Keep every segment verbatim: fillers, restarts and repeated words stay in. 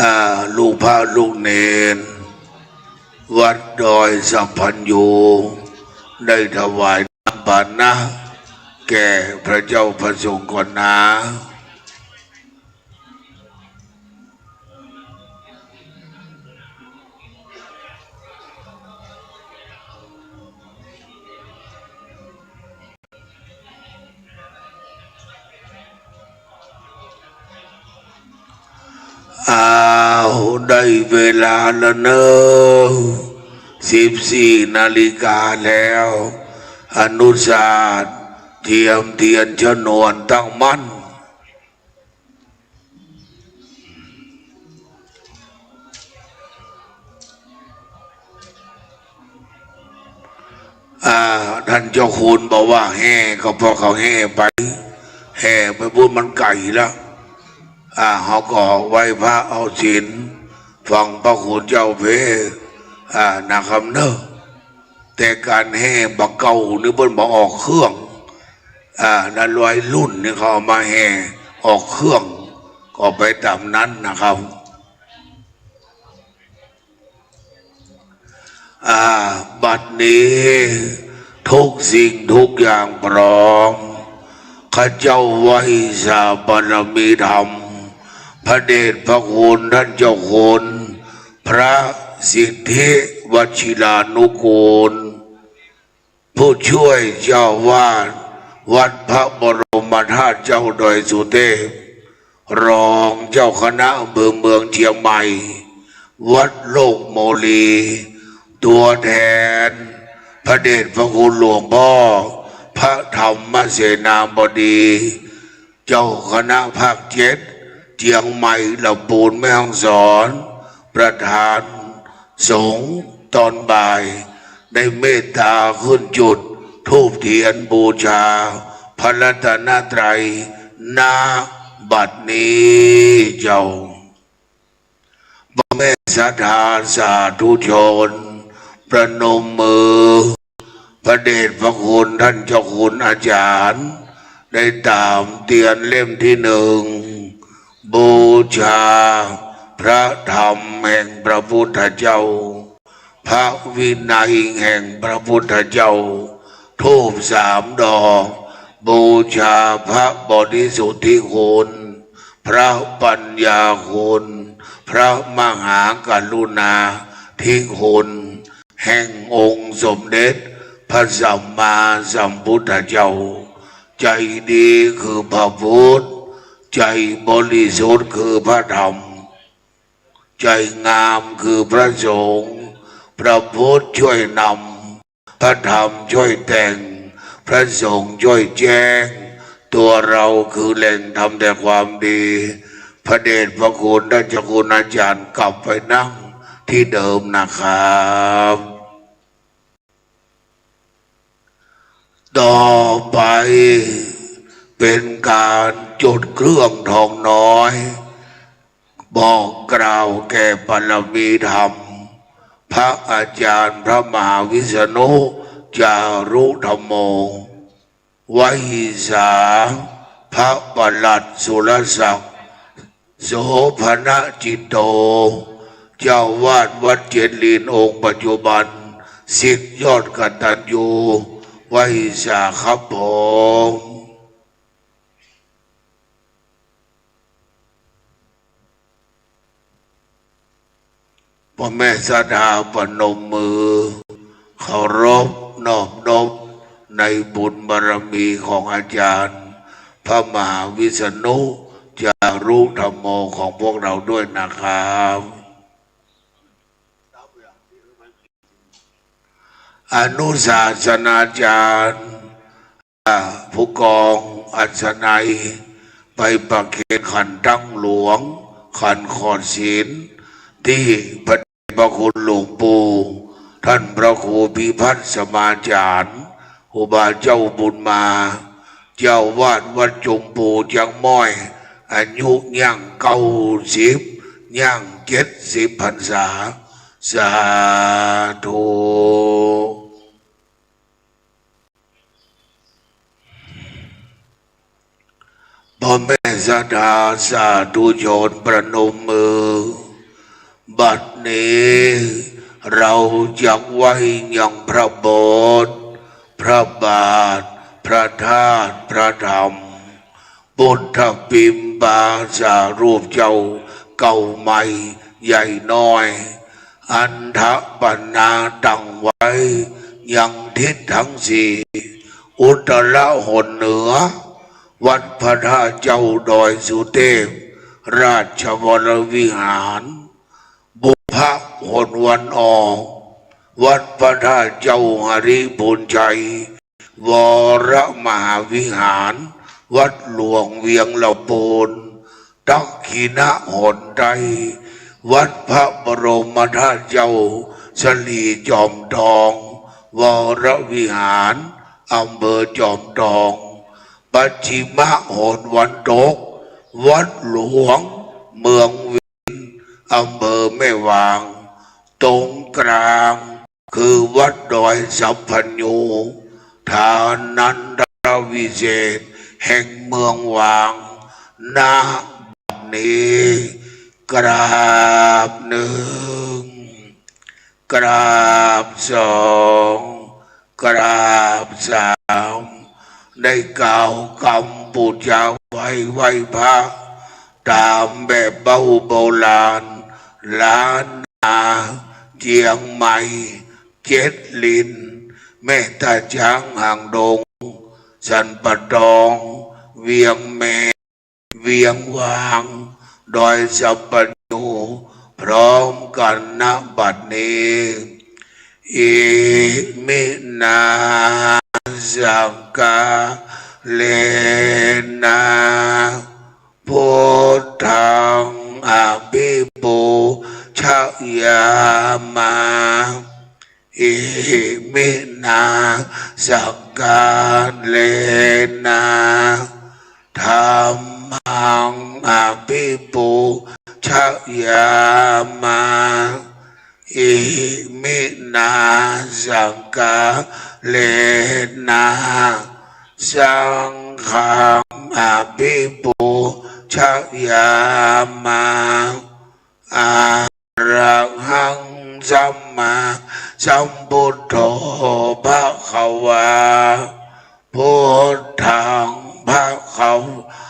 อ่า ลูกพระลูกเณร วัดดอยสัพพัญญู ได้ถวายน้ำปานะ แก่พระเจ้าพระสงฆ์ก่อนนา อ้าว ได้เวลาแล้วเนอะ สิบสี่นาฬิกาแล้ว อนุศาสน์เตรียมเตียนชนวนตั้งมั่น อ่า ท่านเจ้าคุณบอกว่าแห่ก็พอเขาแห่ไป แห่ไปบุญมันไก๋แล้ว อ่า เขาก็ไหว้พระเอาศีล ฟังพระคุณเจ้าเพล อ่า นะครับเนอะ แต่ก๋านแห่บ่าเก่านี่เปิ้นบ่าออกเครื่อง อ่า นั้นวัยรุ่นนี่เขาเอามาแห่ออกเครื่อง ก็ไปต๋ามนั้นนะครับ อ่า บัดนี้ทุกสิ่งทุกอย่างพร้อม ข้าเจ้าไหว้สาบารมีธรรม พระเดชพระคุณท่านเจ้าคุณ พระสิทธิวชิรานุกูล ผู้ช่วยเจ้าอาวาสวัดพระบรมธาตุเจ้าดอยสุเทพ รองเจ้าคณะอำเภอเมืองเชียงใหม่ วัดโลกโมลี ตัวแทน พระเดชพระคุณหลวงพ่อ พระธรรมเสนาบดี เจ้าคณะภาคเจ็ด เจียงใหม่ ลำพูน แม่ฮ่องสอน ประธานสงฆ์ตอนบ่าย ได้เมตตาขึ้นจุดธูปเทียนบูชาพระรัตนตรัย ณ บัดนี้เจ้า พ่อแม่ศรัทธาสาธุชน ประนมมือ พระเดชพระคุณท่านเจ้าคุณอาจารย์ ได้ต๋ามเตียนเล่มที่หนึ่ง บูชาพระธรรมแห่งพระพุทธเจ้า พระวินัยแห่งพระพุทธเจ้า ธูปสามดอก บูชาพระบริสุทธิคุณ พระปัญญาคุณ พระมหากรุณาธิคุณ แห่งองค์สมเด็จพระสัมมาสัมพุทธเจ้า ใจ๋ดีคือพระพุทธ ใจ๋บริสุทธิ์คือพระธรรม ใจ๋งามคือพระสงฆ์ พระพุทธช่วยนำ พระธรรมช่วยแต่ง พระสงฆ์ช่วยแจ้ง ตัวเราคือแหล่งทำแต่ความดี พระเดชพระคุณท่านเจ้าคุณอาจารย์กลับไปนั่งที่เดิมนะครับ ต่อไปเป๋นก๋านจุดเครื่องทองน้อย บอกกล่าวแก่บารมีธรรม พระอาจารย์พระมหาวิษณุจารุธัมโม วหิสสา พระประหลัดสุรศักดิ์ โสภณจิตโต เจ้าอาวาสวัดเจดีย์องค์ปัจจุบัน ศิษย์ยอดกตัญญู วหิสสาครับผม พ่อแม่ศรัทธาประนมมือ เคารพนอบน้อมในบุญบารมีของอาจารย์ พระมหาวิษณุจารุธัมโมของพวกเราด้วยนะครับ อนุศาสนาจารย์ อ่า ผู้กองอัศนัย ไปประเคนขันตั้งหลวง ขันขอดศีล ตี้พระเดชพระคุณหลวงปู่ ท่านพระครูพิพัฒน์สมาจารย์ ครูบาเจ้าบุญมา เจ้าอาวาสวัดจุมปูเจียงม้อย อายุย่างเก้าสิบ ย่างเจ็ดสิบพรรษา สาธุ พ่อแม่ศรัทธาสาธุชนประนมมือ บัดนี้ เฮาจักไหว้ยังพระโบสถ์ พระบาท พระธาตุ พระธรรม ปุทธปิมปาสารูปเจ้าเก่าใหม่ใหญ่น้อย อันถปนาตั้งไว้ยังทิศทั้งสี่ อุตระหนเหนือ วัดพระธาตุเจ้าดอยสุเทพ ราชวรวิหาร บุพหนวันออก วัดพระธาตุเจ้าหริภุญชัย วรมหาวิหาร วัดหลวงเวียงละปูน ทักขิณหนใต้ วัดพระบรมธาตุเจ้าสลีจอมทอง วรวิหาร อำเภอจอมทอง ปัจฉิมหนวันตก วัดหลวงเมืองวิน อำเภอแม่วาง ตรงกลาง คือวัดดอยสัพพัญญู ฐานันทรวิเศษ แห่งเมืองวาง ณ บัดนี้ กราบหนึ่ง กราบสอง กราบสาม ได้กล่าวกำปู๋จาไหว้ ไหว้พระ ต๋ามแบบเบ้าโบราณ ล้านนา เจียงใหม่ เจ็ดลิน แม่ตาจ๊าง หางดง สันป่าตอง เวียงแม เวียงวาง ดอยสัพพัญญู พร้อมกั๋น ณ บัดนี้ อิมินา สักกาเลนะ พุทธัง อภิปูชยามะ อิมินา สักกาเลนะ ธัมมัง อภิปูชยามะ อิมินา สักกาเลนะ สังฆัง อภิปูชยามะ อะระหัง สัมมาสัมพุทโธ ภะคะวา พุทธัง ภะคะวะ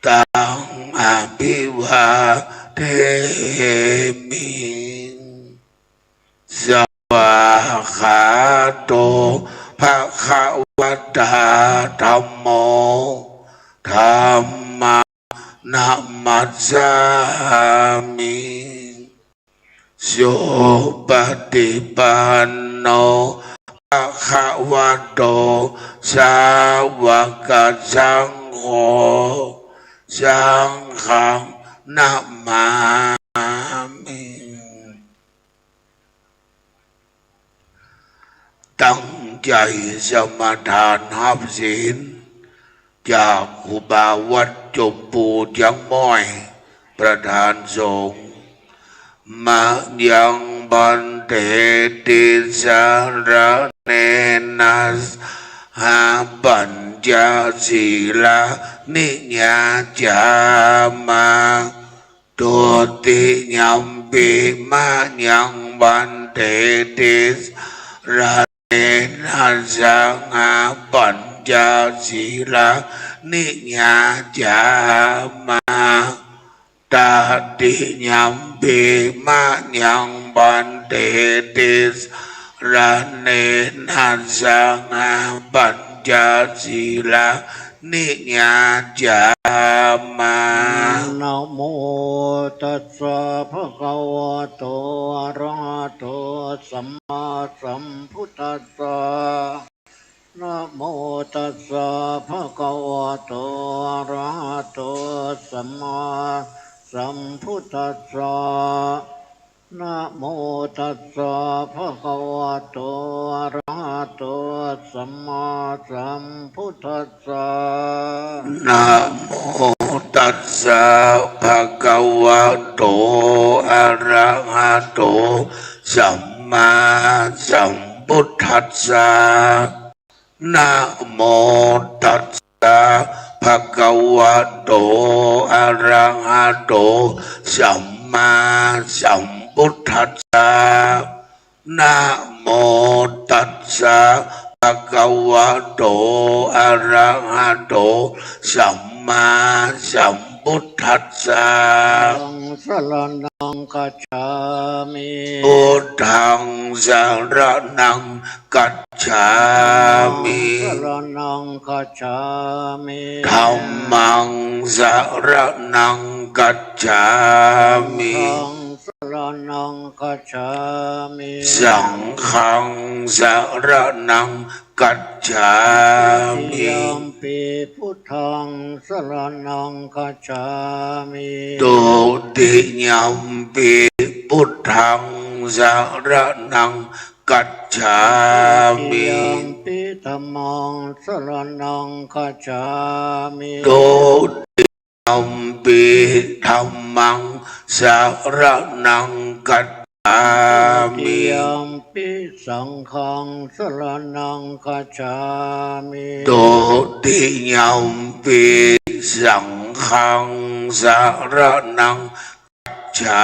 ตัง อะภิวาเทมิ สวากขาโต ภะคะวะตา ธัมโม ธัมมัง นะมัสสามิ สุปะฏิปันโน ภะคะวะโต สาวะกะสังโฆ สังฆัง นะมามิ ตั้งใจ๋สมาทานฮับศีล จากครูบาวัดจมพูเจียงม้อย ประธานสงฆ์ มะยัง ภันเต ติสสะระเณนะ สะหะ ปัญจสีลานิยาจามะ ทุติยัมปิ มะยัง ภันเต ติสสะระเณนะ สะหะ ปัญจสีลานิยาจามะ ตติยัมปิ มะยัง ภันเต ติสสะระเณนะ สะหะ ปัญจสีลานิยาจามะ นะโมตัสสะ ภะคะวะโต อะระหะโต สัมมาสัมพุทธัสสะ นะโมตัสสะ ภะคะวะโต อะระหะโต สัมมาสัมพุทธัสสะ นะโมตัสสะ ภะคะวะโต อะระหะโต สัมมาสัมพุทธัสสะ นะโมตัสสะ ภะคะวะโต อะระหะโต สัมมาสัมพุทธัสสะ นะโมตัสสะ ภะคะวะโต อะระหะโต สัมมาสัม พุทธัสสะ นะโมตัสสะ ภะคะวะโต อะระหะโต สัมมาสัมพุทธัสสะ ธังสะระณังคัจฉามิ พุทธังสะระณังคัจฉามิ ธัมมังสะระณังคัจฉามิ ธัมมังสะระณังคัจฉามิ สังฆังสะระณังคัจฉามิ สังฆังสะระณังคัจฉามิ ติยัมปิพุทธังสะระณังคัจฉามิ ทุติยัมปิพุทธังสะระณังคัจฉามิ ติยัมปิธัมมังสะระณังคัจฉามิ ทุติยัมปิธัมมังสะระณังคัจฉามิ ทุติยัมปิสังฆังสะระณังคัจฉามิ ทุติยัมปิสังฆังสะระณังคัจฉา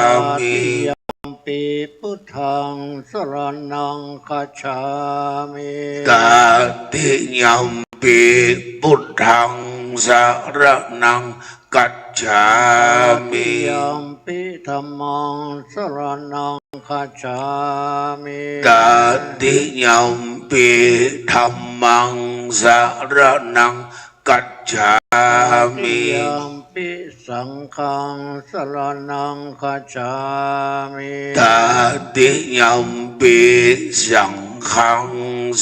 มิ ตติยัมปิพุทธังสะระณังคัจฉามิ ตติยัมปิพุทธังสะระณังคัจฉามิ ตติยัมปิธัมมังสะระณังคัจฉามิ ตติยัมปิธัมมังสะระณังคัจฉามิ ตติยัมปิสังฆังสะระณังคัจฉามิ ตติยัมปิสังฆัง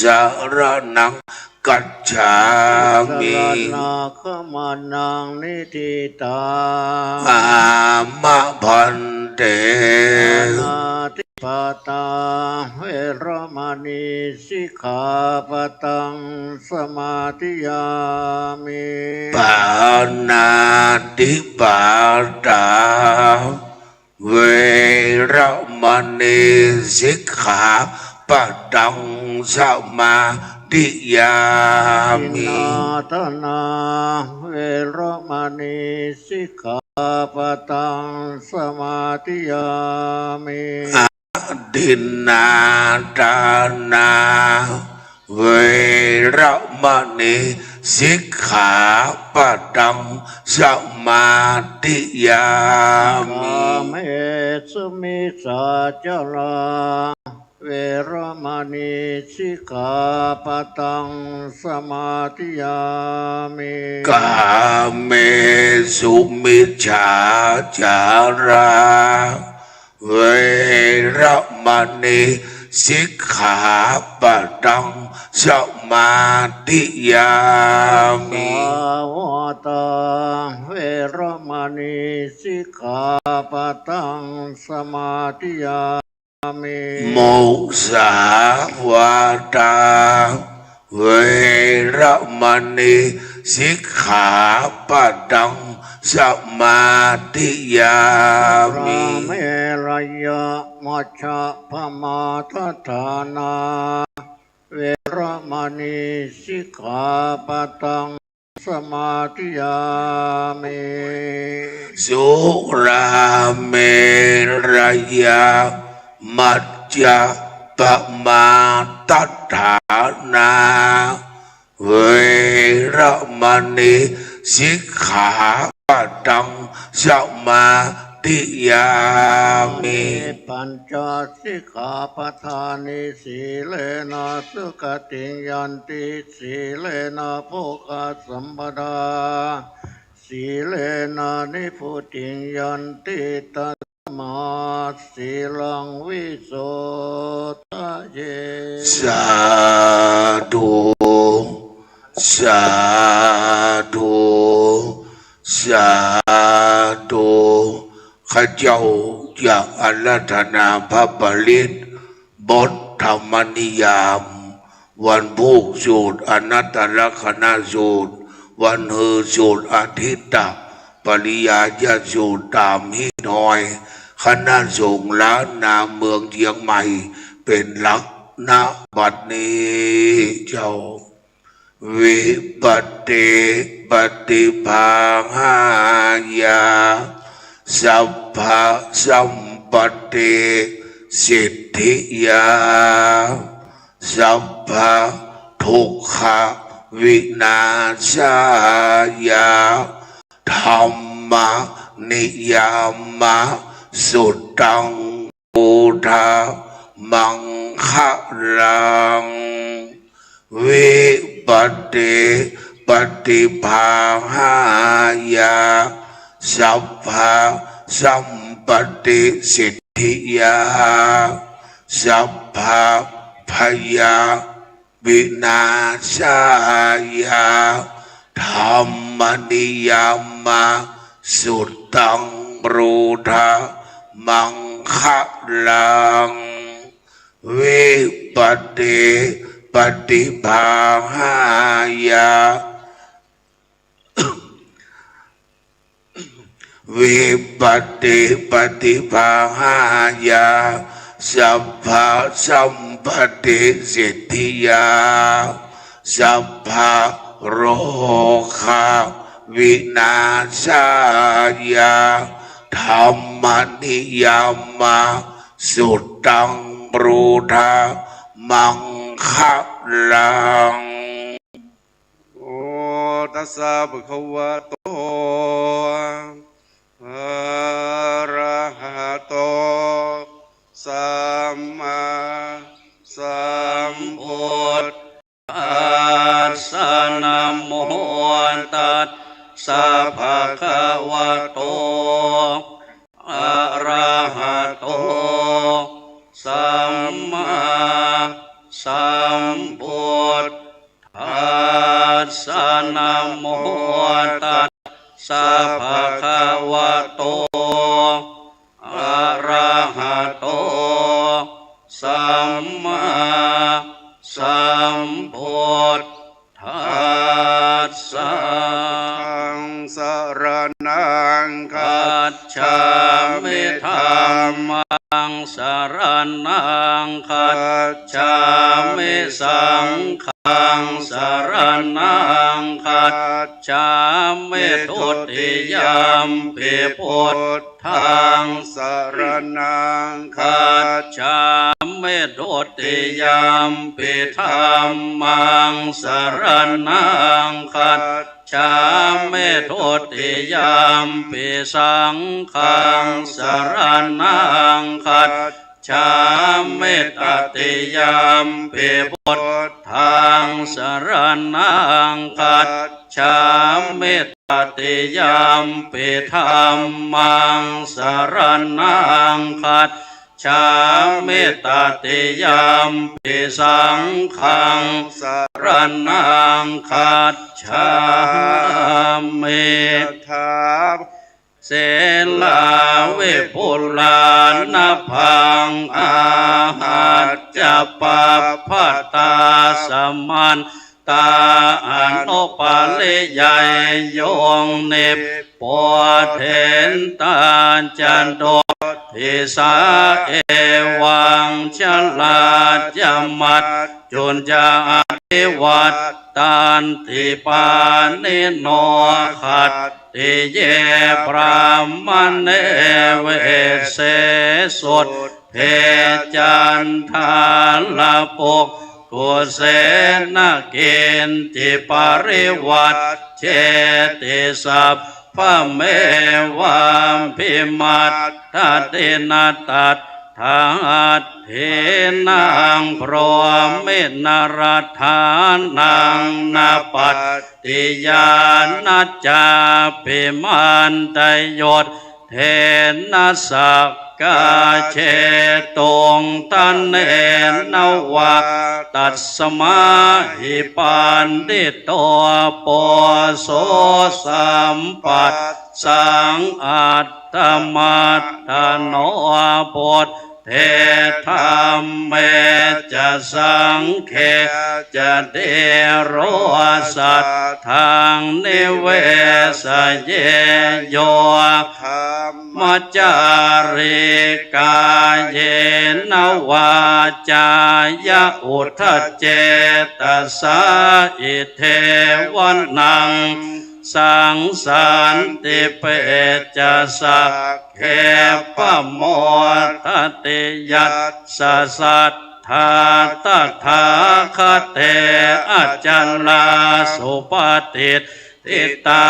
สะระณังคัจฉามิ ติสะระณะขะมานัง นิฏฐิตัง อามะ ภันเต ปาณาติปาตา เวระมะณี สิกขาปะทัง สะมาธิยามิ ปาณาติปาตา เวระมะณี สิกขาปะทัง สะมาธิยา ทิน มิ นาทานา เวระมะณี สิกขาปะทัง สะมาธิยามิ อทินนาทานา เวระมะณี สิกขาปะทัง สะมาธิยามิ กาเมสุมิจฉาจารา เวระมะณี สิกขาปะทัง สะมาธิยามิ กาเมสุมิจฉาจารา เวระมะณี สิกขาปะทัง สะมาธิยามิ มุสาวาทา เวระมะณี สิกขาปะทัง สะมาธิยามิ มุสาวาทา เวระมะณี สิกขาปะทัง สะมาธิยามิ สุราเมรยะมัจจะปะมาทฐานา เวระมะณี สิกขาปะทัง สะมาธิยามิ สุราเมรยะมัจจะปะมาทฐานา เวระมะณี สิกขาปะทัง สะมาธิยามิ ปัญจสิกขาปะทานิ สีเลนะสุขะติง ยันติ สีเลนะโภคะสัมปะทา สีเลนะนิพพุติง ยันติ ตัสมาสีลังวิโสทะเย สาธุ สาธุ สาธุ ข้าเจ้าจะอาราธนาพระปริตร บทธรรมนิยาม วันพูกสูตรอนัตตลักษณสูตร วันฮือสูตรอทิตตปริยายสูตร ต๋ามฮี้น้อย คณะสงฆ์ล้านนาเมืองเจียงใหม่ เป๋นหลัก ณ บัดนี้เจ้า วิปัตติปฏิปาหายา สัพพะสัม ปะติสิทธิยา สัพพะทุกขะวินาสายา ธัมมะนิยามะสุตัง พุทธะมังคะลัง วิปะติปะติบาหายา สัพพะสัมปะติสิทธิยา สัพพะพยะ วินาสายา ธัมมะนิยามะสุตัง พุทธะมังคะลัง วิปะติปะติบาหายา วิปะติปะติบาหายา สัพพะสัมปะติสิทธิยา สัพพะโรคะวินาสายา ธัมมะนิยามะสุตัง พุทธะมังคะลัง โมตัสสะ ภะคะวะโต อะระหะโต สัมมาสัมพุทธัสสะ นะโมตัสสะ ภะคะวะโต อะระหะโต สัมมาสัมพุทธัสสะ นะโมตัสสะ ภะคะวะโต อะระหะโต สัมมาสัมพุทธัสสะ ธังสะระณังคัจฉามิ ธัมมังสะระณังคัจฉามิ สังฆังสะระณังคัจฉามิ ทุติยัมปิพุทธังสะระณังคัจฉามิ ทุติยัมปิธัมมังสะระณังคัจฉามิ ทุติยัมปิสังฆังสะระณังคัจฉามิ ตติยัมปิพุทธังสะระณังคัจฉามิ ตติยัมปิธัมมังสะระณังคัจฉามิ ตติยัมปิสังฆังสะระณังคัจฉามิ ยะถา สีลาวิภูลา นะภัง อาหัจจะ ปัพพะตา สมันตา อนุปาริยัย โยง นิปโพเทนตา จตุตถิสา เอวัง ชลา จะ มัจจุญจะ อภิวัตตันติ ปาณิโน ขัตติเย บรามะเณ เวสเส สุตเถ จันทาลปุกขุเสนะ กินจิปริวัจเจติ สัพพะเมวาภิมัตถติ นะตัตถาอัตถีนัง พรหมิณรฏฐานัง นะปัตติญาณัจจาภิมันตยุตเทนะ สักกาเชตุง ทะเนนะวะ ตัสมาหิ ปัณฑิโต โปโส สัมปัสสัง อัตตมัตตโน พุทเท ธัมเม จะ สังฆเข จะ ธีโร สัตถัง นิเวสเย โย ธัมมจารี กาเยนะวาจายะ อุทเจตสา อิเทวะ นัง สังสันติเปจจสักเข ปะโมทะติ ยัสสะสัตถา ตถาคะเต อะจะลา สุปะติฏฐิตา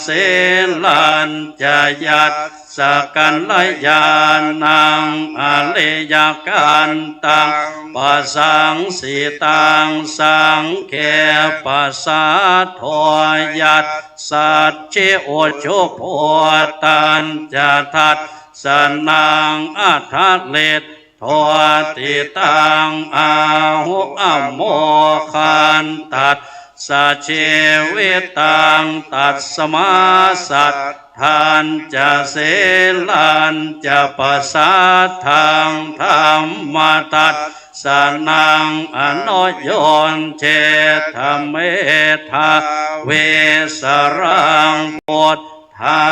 สีลัญจะ ยัสสะกัลยาณัง อะริยะกันตัง ปะสังสิตัง สังเข ปะสาโท ยัสสัจฉิ อุจุ ปูตัญจะ ทัสสะนัง อะทะลิทโธ ติตัง อาหุ อะโมคัน ตัสสะ จีวิตัง ตัสมา สัต ถัญจะ สีลัญจะ ปะสาทัง ธัมมะทัสสะนัง อนุยุญเชทะ เมธาวิ สรัง ปุทธา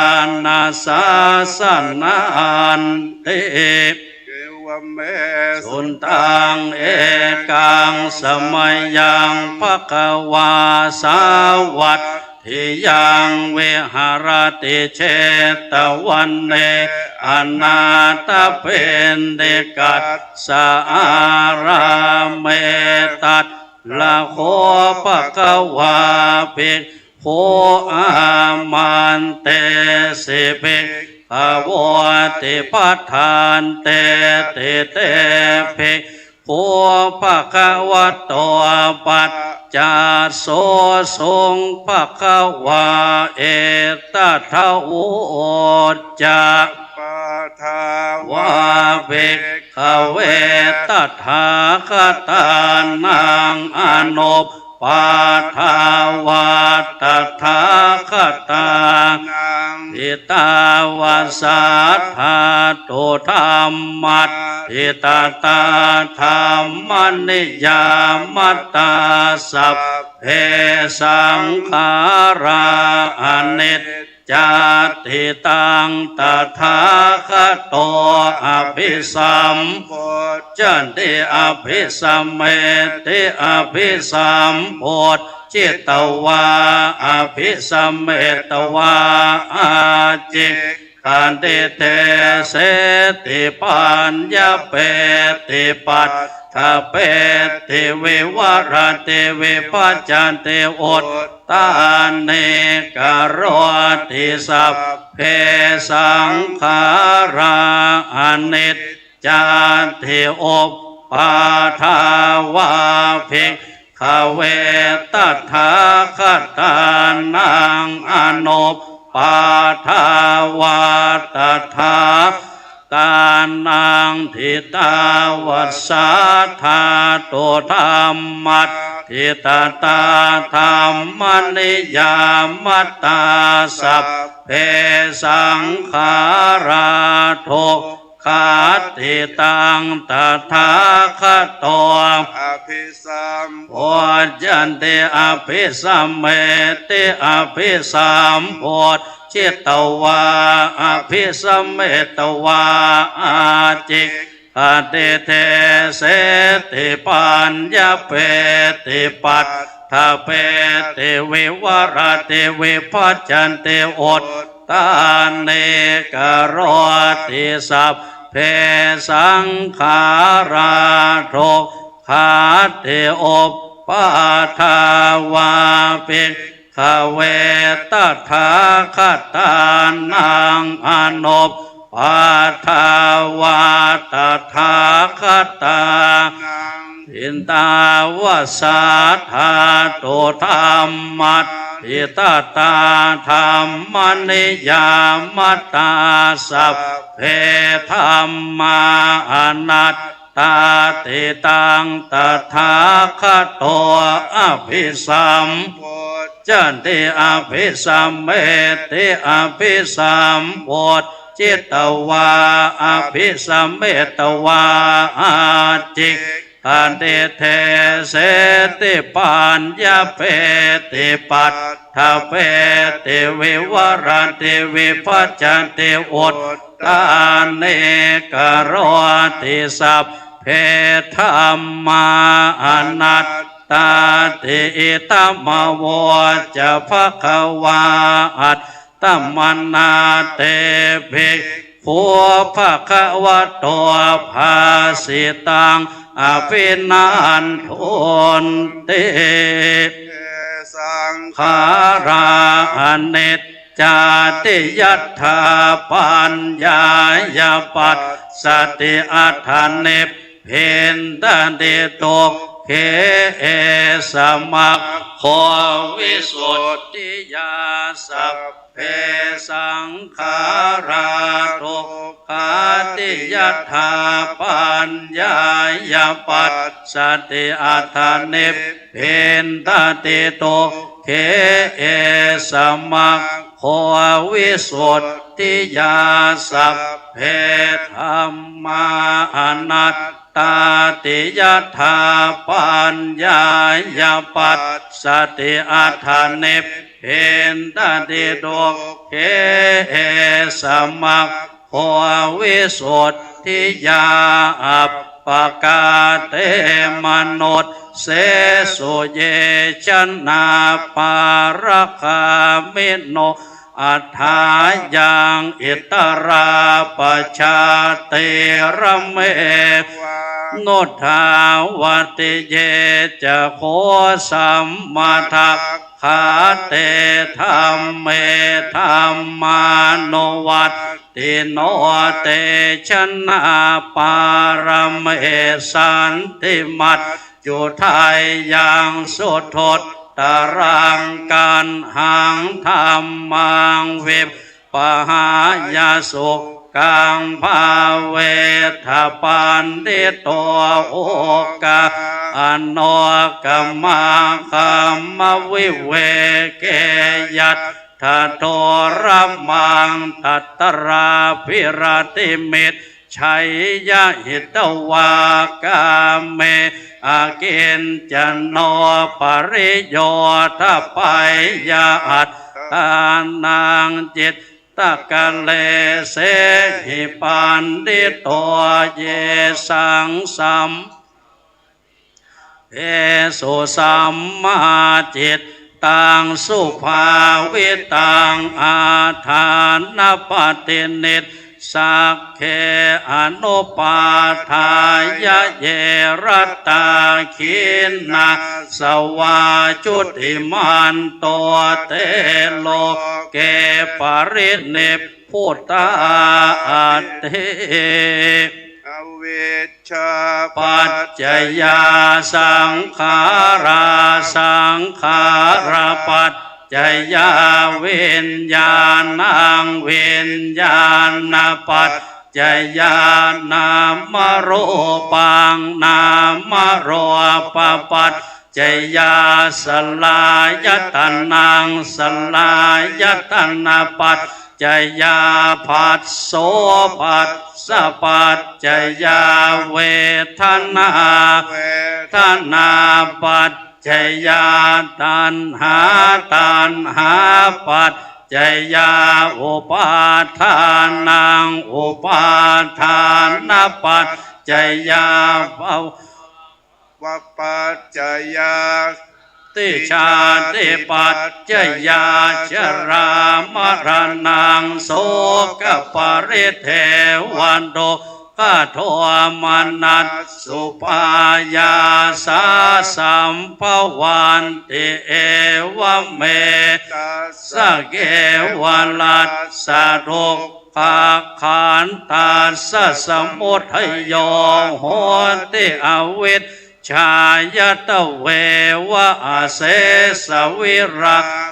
นะ สาสะนันติ เอวะเม สุนตัง เอกัง สะมะยัง ภะคะวา สาวัต ถิยัง วิหะระติ เชตะวะเน อะนาถะปิณฑิกัสสะ อารามเม ตัตถะ โข ภะคะวา ภิกขุ อามันเตสิ ภิกขะโวติ ปะทันเตติ เต ภิก ขุ ภะคะวะโต ปัจจัสสุ ภะคะวา เอตะถะ อุจจะ ปะทาวา ภิกขะเว ตถาคะตานัง อนุปาทาวา ตถาคะตานัง ทิตาวาสา ธาตุ ธัมมัตถิตตา ธัมมะนิยามะตา สัพเพ สังขารา อะนิจจา ทิตัง ตถาคะโต อะภิสัมปุจจะติ อะภิสะเมติ อะภิสัมปุจจิตวา อะภิสะเมตวา อาจิกขันติ เทเสติ ปัญญะเปติ ปัฏฐะเปติ วิวะระติ วิภัจจะติ อุตตานีกะโรติ สัพเพ สังขารา อะนิจจา ทิ อุปปาทาวา ภิกขะเว ตถาคะตานัง อนุปปาทาวา ตถาคะตานัง ทิตาวาสา ธาตุ ธัมมัตถิตตา ธัมมะนิยามะตา สัพเพ สังขารา ทุก ขัตถิตัง ตถาคะโต อะภิสัมปุจจะติ อะภิสะเมติ อะภิสัมปุจจิตวา อะภิสะเมตวา อาจิกขันติ เทเสติ ปัญญะเปติ ปัฏฐะเปติ วิวะระติ วิภัจจะติ อุต ตานีกะโรติ สัพเพ สังขารา ทุกขัตถิ อุปปาทาวา ภิกขะเว ตถาคะตานัง อนุปปาทาวา ตถาคะตานัง ทิตาวาสา ธาตุ ธัมมัตถิตตา ธัมมะนิยามะตา สัพเพ ธัมมา อะนัตตา ทิตัง ตถาคะโต อะภิสัมปุจจะติ อะภิสะเมติ อะภิสัมปุจจิตวา อะภิสะเมตวา อาจิก ขันติ เทเสติ ปัญญะเปติ ปัฏฐะเปติ วิวะระติ วิภัจจะติ อุตตานีกะโรติ สัพเพ ธัมมา อะนัต ตาติ อิทัมมโวจะ ภะคะวา อัตตมนา เต ภิกขุ ภะคะวะโต ภาสิตัง อะภินันทุนติ เย สังขาร อนิจจา ติยัตถา ปัญญายา ปัสสติ อัตถนิพพินทติ ทุกเข เอ สมัคโค วิสุทธิยา สัพเพ สังขารา ทุกขา ติยัตถา ปัญญายา ปัสสติ อัตถนิพพินทติ ทุกเข เอ สมัคโค วิสุทธิยา สัพเพ ธัมมา อนัตตา ติยัตถา ปัญญายา ปัสสติ อัตถนิพพินทติ ทุกเข เอ สมัคคโค วิสุทธิยา อัปปกา เต มนุสเสสุ เย จนา ปาระกามิโน อัฏฐายัง อิตรา ปชา ติระเม วา นุทาวัติ เย จะ โข สัมมาทัคคา เต ธัมเม ธัมมานุวัตติโน เต จนา ปาระเม สันติมัจจุทัยยัง สุทุตตรัง กัณหัง ธัมมัง วิปปะหายะ สุขัง ภาเวทะ ปัณฑิโต โอกา อโนกะมา คัมมะวิเวเก ยัตถะโทระมัง ตัตตราภิรติมิจฉัยยะ หิตวา กาเม อกิญจโน ปริโยทะปัยยะ อัตตานัง จิตตะกะเลเสหิ ปัณฑิโต เยสัง สัม เภสุ สัมมาจิตตัง สุภาวิตัง อาทานะปะตินิสสักเข อนุปาทายะ เย รัตตา ขีณาสวา จุติมันโต เต โลเก ปรินิพพุตา อัตถิ อวิชชาปัจจยา สังขารา สังขารปัจจยา วิญญาณัง วิญญาณปัจจยา นามะรูปัง นามะรูปปัจจยา สลายตะนัง สลายตะนะปัจจยา ผัสโส ผัสสะปัจจยา เวทนา เวทนาปัจจยา ตัณหา ตัณหาปัจจยา อุปาทานัง อุปาทานะปัจจยา ภวะ วะปัจจยา ติ ชาติปัจจยา ชรามะรณัง โสกะปะริเทวะ ทุกขะโทมนัสสุปายาสา สัมภวันติ เอวะเม ตัสสะ เกวะลัสสะ ทุกขะขันธัสสะ สมุทโย โหติ อวิชชายะ ตะเววะ อเสสะ วิราคะ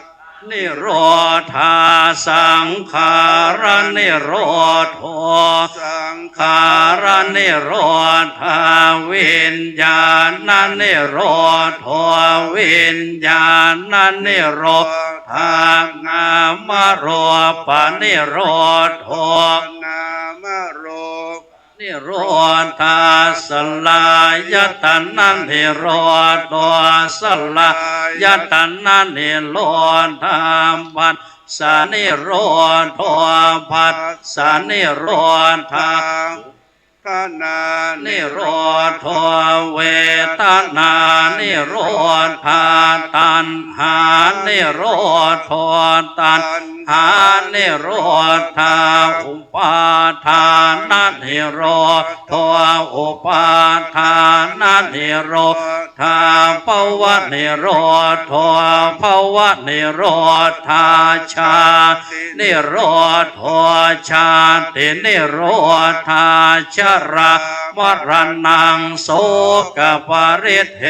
นิโรธา สังขารนิโรโธ สังขารนิโรธา วิญญาณนิโรโธ วิญญาณนิโรธา นามะรูปะนิโรโธ นามะรูป นิโรธา สลายตะนะนิโรโธ สลายตะนะนิโรธา ผัสสะนิโรโธ ผัสสะนิโรธา ทนานิโรโธ เวทนานิโรธา ตัณหานิโรโธ ตัณหานิโรธา อุปาทานนิโรโธ อุปาทานนิโรธา ภวนิโรโธ ภวนิโรธา ชาตินิโรโธ ชาตินิโรธา ชรามรณัง โสกปริเท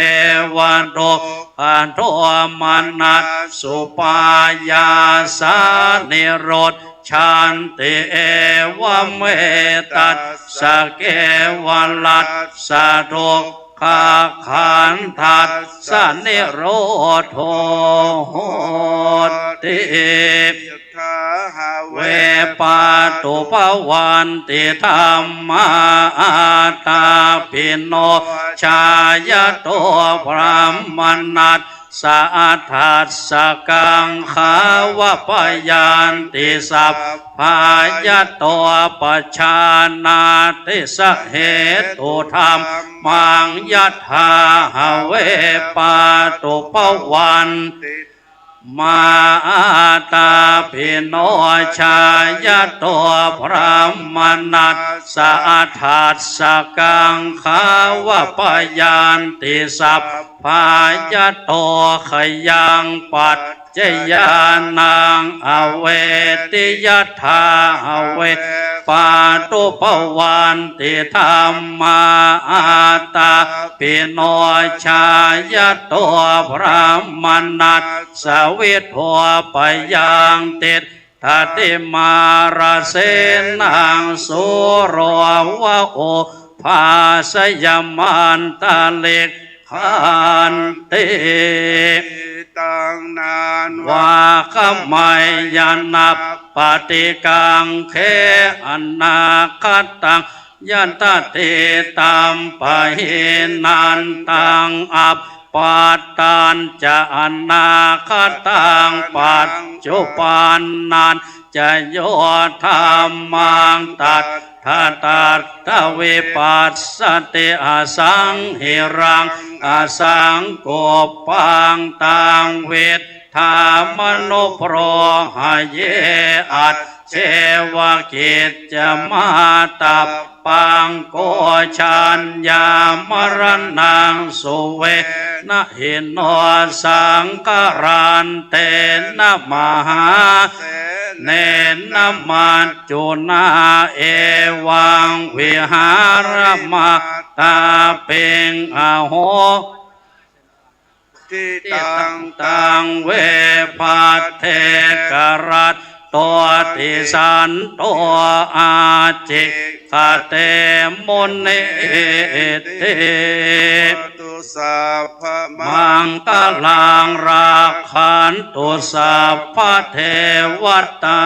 วะ ทุกขโทมนัสสุปายาสานิรุจฉันติ เอวะเมตัสสะ เกวะลัสสะ ทุกขะขันธัสสะ นิโรโธ โหติ ทาหะเว ปาตุภวันติ ธัมมา อาตาปิโน ชายะโต พรามมนัสสะ อัฏฐัสสะ กังขาวะ ปะยันติ สัพพายะโต ปะจานาติ สะเหตุธัมมัง ยะทาหะเว ปาตุภวันติ มา อาตาปิโน ชายะโต พรามมนัสสะ อัฏฐัสสะ กังขาวะ ปะยันติ สัพพายะโต ขยังปัจจยานัง อเวทิ ยะทาหะเว ปาตุภวันติ ธัมมา อาตาปิโน ชายะโต พรามมนัสสะ วิโท ปะยังติฏฐติ มารเสนัง สูโร วะ โอภาสยมันตะลิกขันติ ตัง นาน วา ขมัยยะ นัปปะติกังเข อนาคตัง ยัตถะ อตีตัมปะ หีนันตัง อัปปัตตัญจะ อนาคตัง ปัจจุปันนัญจะ โย ธัมมัง ตัตถะ ตัตถะ วิปัสสติ อสังหิรัง อสังกุปปัง ตัง วิด ถามะนุโบรหะเย อัจเฉวะ กิจจะมาตัปปัง โก ชัญญา มรณัง สุเวนะ หิโน สังฆะรันเตนะ มหาเสเนนะ มัจจุนา เอวัง วิหารมะตาปิง อโห ทิตัง ตัง เว ภัทเท กรัตโต ติสันโต อาจิคเต มุนิ อิติ ตุ สัพพะมังคะลัง รักขันตุ สัพพะเทวะตา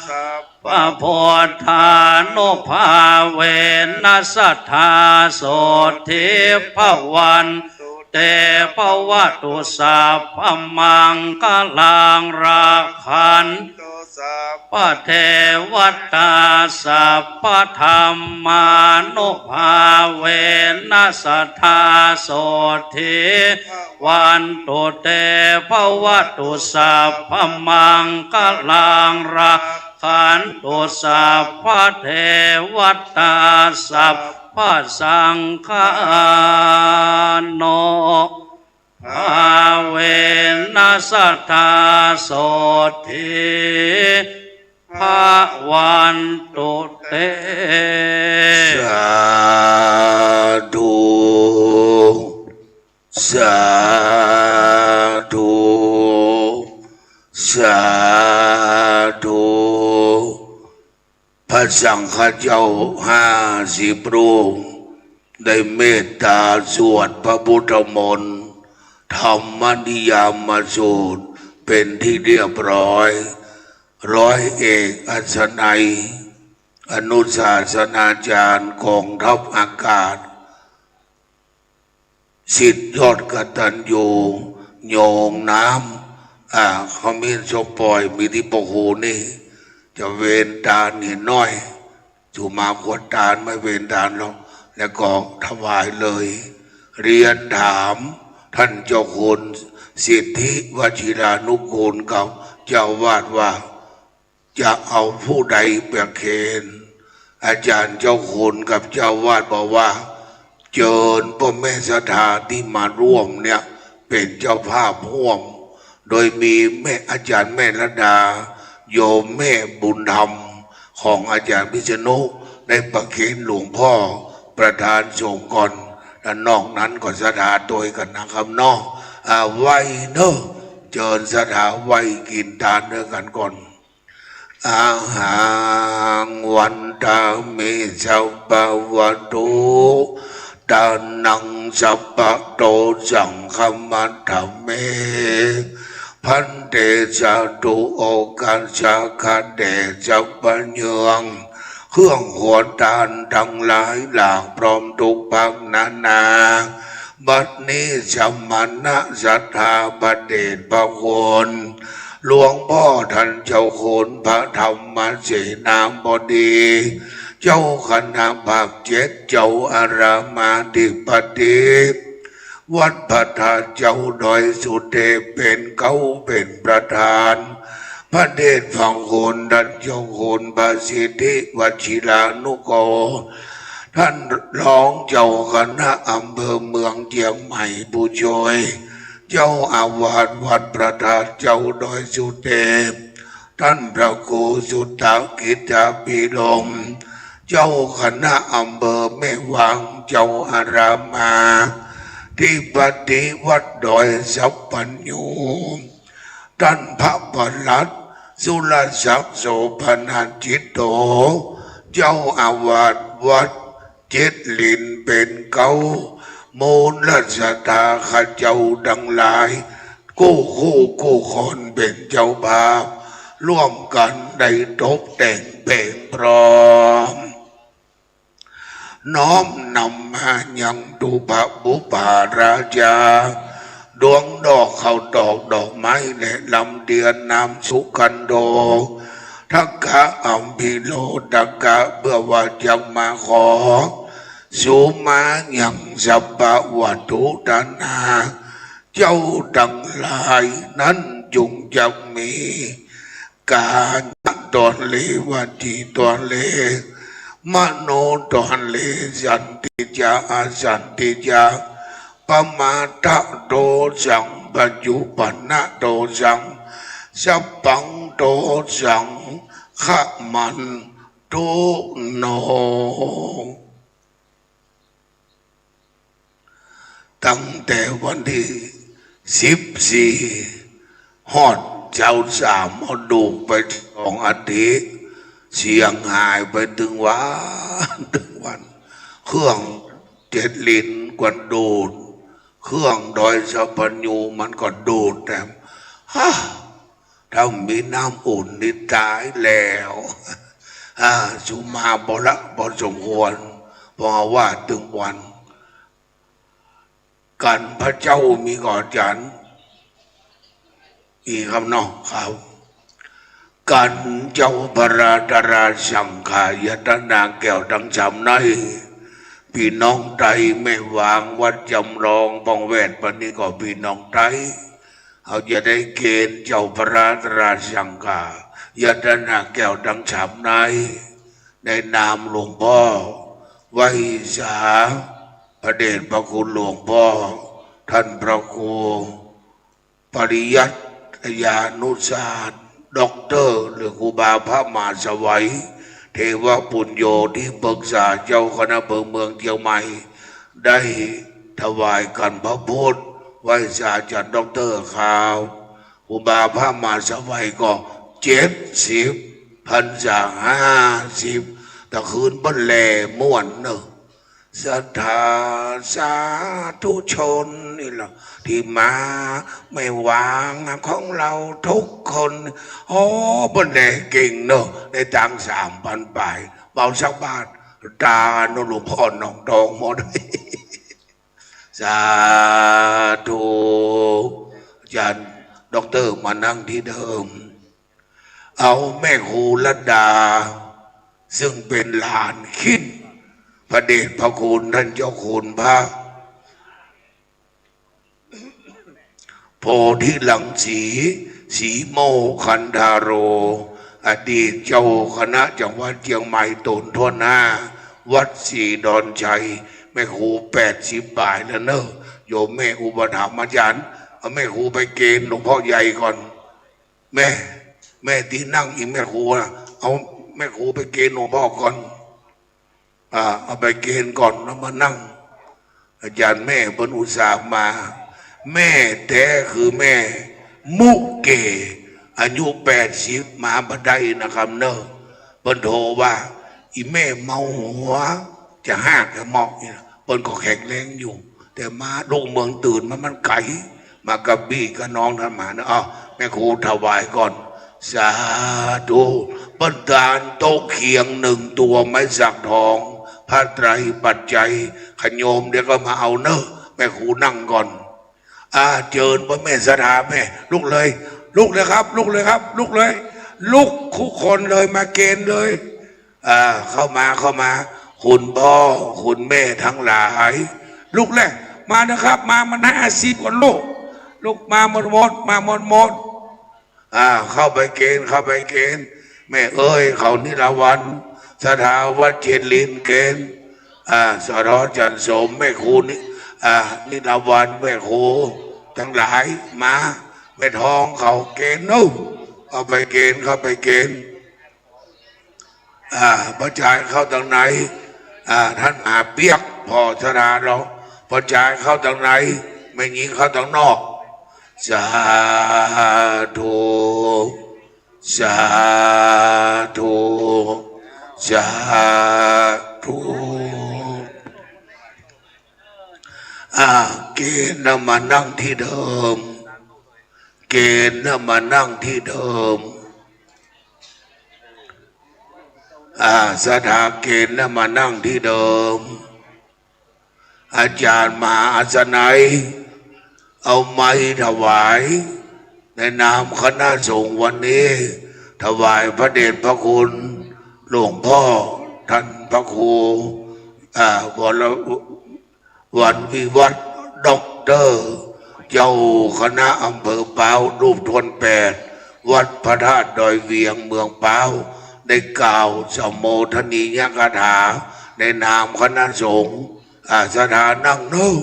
สัพพะพุทธานุภาเวนะ สัตถาโสตถี ภะวันตุ เต ภะวะตุ สัพพะมังคะลัง รักขันตุ สัพพะเทวะตา สัพพะธัมมานุภาเวนะ สัตถาโสตถี ภะวันตุ เต ภะวะตุ สัพพะมังคะลัง รักขันตุ สัพพะเทวะตา สัพพะสังฆานุ ภาเวนะ สัตถาโสตถี ภะวันตุ เต สาธุ สาธุ สาธุ พระสังฆะเจ้าห้าสิบรูป ได้เมตตาสวดพระพุทธมนต์ ธรรมนิยามสูตร เป๋นที่เรียบร้อย ร้อยเอกอัศนัย อนุศาสนาจารย์กองทัพอากาศ ศิษย์ยอดกตัญญู โยงน้ำ อ่า ขมิ้นส้มปล่อย มีตี้ปะโหนี่ จะเวนตาลหินน้อย สุมาขวดตานไม่เป๋นตานหรอก แล้วก็ถวายเลย เรียนถามท่านเจ้าคุณสิทธิวชิรานุกูลกับเจ้าอาวาสว่า จะเอาผู้ใดประเคน อาจารย์เจ้าคุณกับเจ้าอาวาสบอกว่า เจิญป้อแม่ศรัทธาตี้มาร่วมเนี่ยเป๋นเจ้าภาพฮ่วม โดยมีแม่ อาจารย์แม่รัตดา โยมแม่บุญธรรมของอาจารย์พิษณุ ได้ประเคนหลวงพ่อประธานสงฆ์ก่อน แล้วนอกนั้นก็ศรัทธาตวยกั๋นนะครับเนาะ อ่า ไหว้เนาะ เจิญศรัทธาไหว้กิ๋นตานตวยกั๋นก่อน อะหัง วันทามิ สัพพะวะตุ ตานัง สัพพะโต สังฆะมัตถะเม ภันเต สาธุ โอกัสสะ ข้าแต่สัพพะเยือง เครื่องขวดตานตังหลายหลากพร้อมทุกภักดิ์นานา บัดนี้สมณะศรัทธาพระเดชพระคุณ หลวงป้อต้านเจ้าคุณพระธรรมเสนาบดี เจ้าคณะภาคเจ็ด เจ้าอารามอธิปติ วัดพระธาตุเจ้าดอยสุเตปเป๋นเก๊าเป๋นประธาน พระเดชพระคุณต้านเจ้าคุณพระสิทธิวชิรานุกูล ต้านรองเจ้าคณะอำเภอเมืองเจียงใหม่ผู้ช่วย เจ้าอาวาสวัดพระธาตุเจ้าดอยสุเตป ต้านพระครูสุตตะกิจจาภิรมย์ เจ้าคณะอำเภอแม่วาง เจ้าอารามอธิปติวัดดอยสัพพัญญู ต้านพระปลัดสุรศักดิ์ โสภณจิตโต เจ้าอาวาสวัด เจ็ดหลินเป๋นเก๊า มูลศรัทธาข้าเจ้าตังหลาย กู้คู่กู้คนเป๋นเจ้าภาพ ร่วมกั๋นได้ตกแต่งแป๋งพร้อม น้อมนำมายังตุปะปุปปาราชา ดวงดอกข้าวตอกดอกไม้และลำเตียนน้ำสุขันโธ ทักขะอภิโรธกะ เปื้อว่าจะมาขอ สุมายังสัพพะวัตถุตานา เจ้าตังหลายนั้นจุ่งจักมี ก๋ายะตะเล วจีตะเล มโนตะเล สันติจะ อสันติจะ ปะมาทะโตสัง ปัจจุปันนะโตสัง สัพพังโตสัง ขะมันตุโน ตั้งแต่วันตี้สิบสี่ ฮอดซาวสาม เอาดูกไปสองอาทิตย์ เสียงหายไปตึงวัน ตึงวัน เครื่องเจ็ดหลินกว่าดูด เครื่องดอยสัพพัญญูมันก็ดูดแหม ฮะ ถ้ามีน้ำอุ่นนี่ต๋ายแล้ว อ่า สุมาบ่ละ พอสมควร เพราะว่าตึงวัน กั๋นพระเจ้ามีก่อ อาจ๋ารย์ อีกครับเนาะ ครับ กั๋นเจ้าพระตราสังฆายตนะแก้วตังสามใน ปี้น้องไตแม่วางวัดจำลองป้องแวด บัดนี้ก็ปี้น้องไต เฮาจะได้เกณฑ์เจ้าพระตราสังฆายตนะแก้วตังสามใน ในนามหลวงป้อ ไหว้สา พระเดชพระคุณหลวงป้อ ต้านพระครู ปริยัตยานุศาสน์ ด็อกเตอร์ หรือครูบาพระมหาสวัย เทวปุญโญ ตี้ปรึกษาเจ้าคณะอำเภอเมืองเจียงใหม่ ได้ถวายกั๋นพระพุทธ ไหว้สาอาจ๋ารย์ด็อกเตอร์ครับ ครูบาพระมหาสวัยก็เจ็ดสิบ พรรษาห้าสิบ ตะคืนเปิ้นแหล่ม่วนเนาะ ศรัทธาสาธุชนนี่แหละ ตี้มาแม่วางของเฮาทุกคน โอ้ เปิ้นแหล่เก่งเนาะ ได้ตังค์สามปันป๋าย เบาสักบาท ต๋าเนาะ หลวงป้อหนองตองหมด สาธุ อาจ๋ารย์ด็อกเตอร์มานั่งตี้เดิม เอาแม่ครูรัตดา ซึ่งเป๋นหลานคิดพระเดชพระคุณต้านเจ้าคุณพระ โพธิรังสี สีโมคคันธาโร อดีตเจ้าคณะจังหวัดเจียงใหม่ต๋นทั่วหน้า วัดศรีดอนชัย แม่ครูแปดสิบป๋ายแล้วเนาะ โยมแม่อุปถัมภ์อาจ๋ารย์ เอาแม่ครูไปเกณฑ์หลวงพ่อใหญ่ก่อน แม่ แม่ตี้นั่งอิงแม่ครูน่ะ เอาแม่ครูไปเกณฑ์หลวงพ่อก่อน อ่า เอาไปเกณฑ์ก่อนแล้วมานั่ง อาจ๋ารย์แม่เปิ้นอุตส่าห์มา แม่แต๊คือแม่มุเก อายุแปดสิบมาบ่ได้นะครับเนาะ เปิ้นโทรว่า อี่แม่เมาหัว จะหากจะเมาะนี่นะ เปิ้นก็แข็งแรงอยู่ แต่มาลูกเมืองตื่นมามันไก๋ มากระบี่กับน้องต้านมาเนาะ อ้าว แม่ครูถวายก่อน สาธุ เปิ้นตานโต๊ะเคียงหนึ่งตัวไม้สักทอง ผ้าไตรปัจจัย ขะโยมเดี๋ยวก็มาเอาเนาะ แม่ครูนั่งก่อน อ่า เจิญป้อแม่ศรัทธาแม่ ลุกเลย ลุกเลยครับ ลุกเลยครับ ลุกเลย ลุกทุกคนเลย มาเกณฑ์เลย อ่า เข้ามา เข้ามา คุณพ่อ คุณแม่ทั้งหลาย ลุกเลย มานะครับ มา มาห้าสิบกว่าลูก ลุกมาหมดหมด มาหมดหมด อ่า เข้าไปเกณฑ์ เข้าไปเกณฑ์ แม่เอ้ย เขานิรวันศรัทธาวัดเจ็ดลิ้นเกณฑ์ อ่า สอทอจันทร์สม แม่ครูนี่ อ่า นิรวัน แม่ครูทั้งหลาย มา แม่ทองเขาเกณฑ์นู่น เข้าไปเกณฑ์ เข้าไปเกณฑ์ อ่า ป้อจายเข้าตางใน อ่า ต้านมหาเปียก พ่อศรัทธาเฮา ป้อจายเข้าตางใน แม่ญิงเข้าตางนอก สาธุ สาธุ สาธุ อ่า เกณฑ์น่ะมานั่งตี้เดิม เกณฑ์น่ะมานั่งตี้เดิม อ่า ศรัทธาเกณฑ์น่ะมานั่งตี้เดิม อาจ๋ารย์มหาอัศนัย เอาไม้ถวาย ในนามคณะสงฆ์วันนี้ ถวายพระเดชพระคุณ หลวงพ่อต้านพระครู อ่า วร วันวิวัฒน์ ด็อกเตอร์ เจ้าคณะอำเภอป๊าว รูปถ้วนแปด วัดพระธาตุดอยเวียง เมืองป๊าว ได้กล่าวสัมโมทนียกถา ในนามคณะสงฆ์ อ่า ศรัทธานั่งเนาะ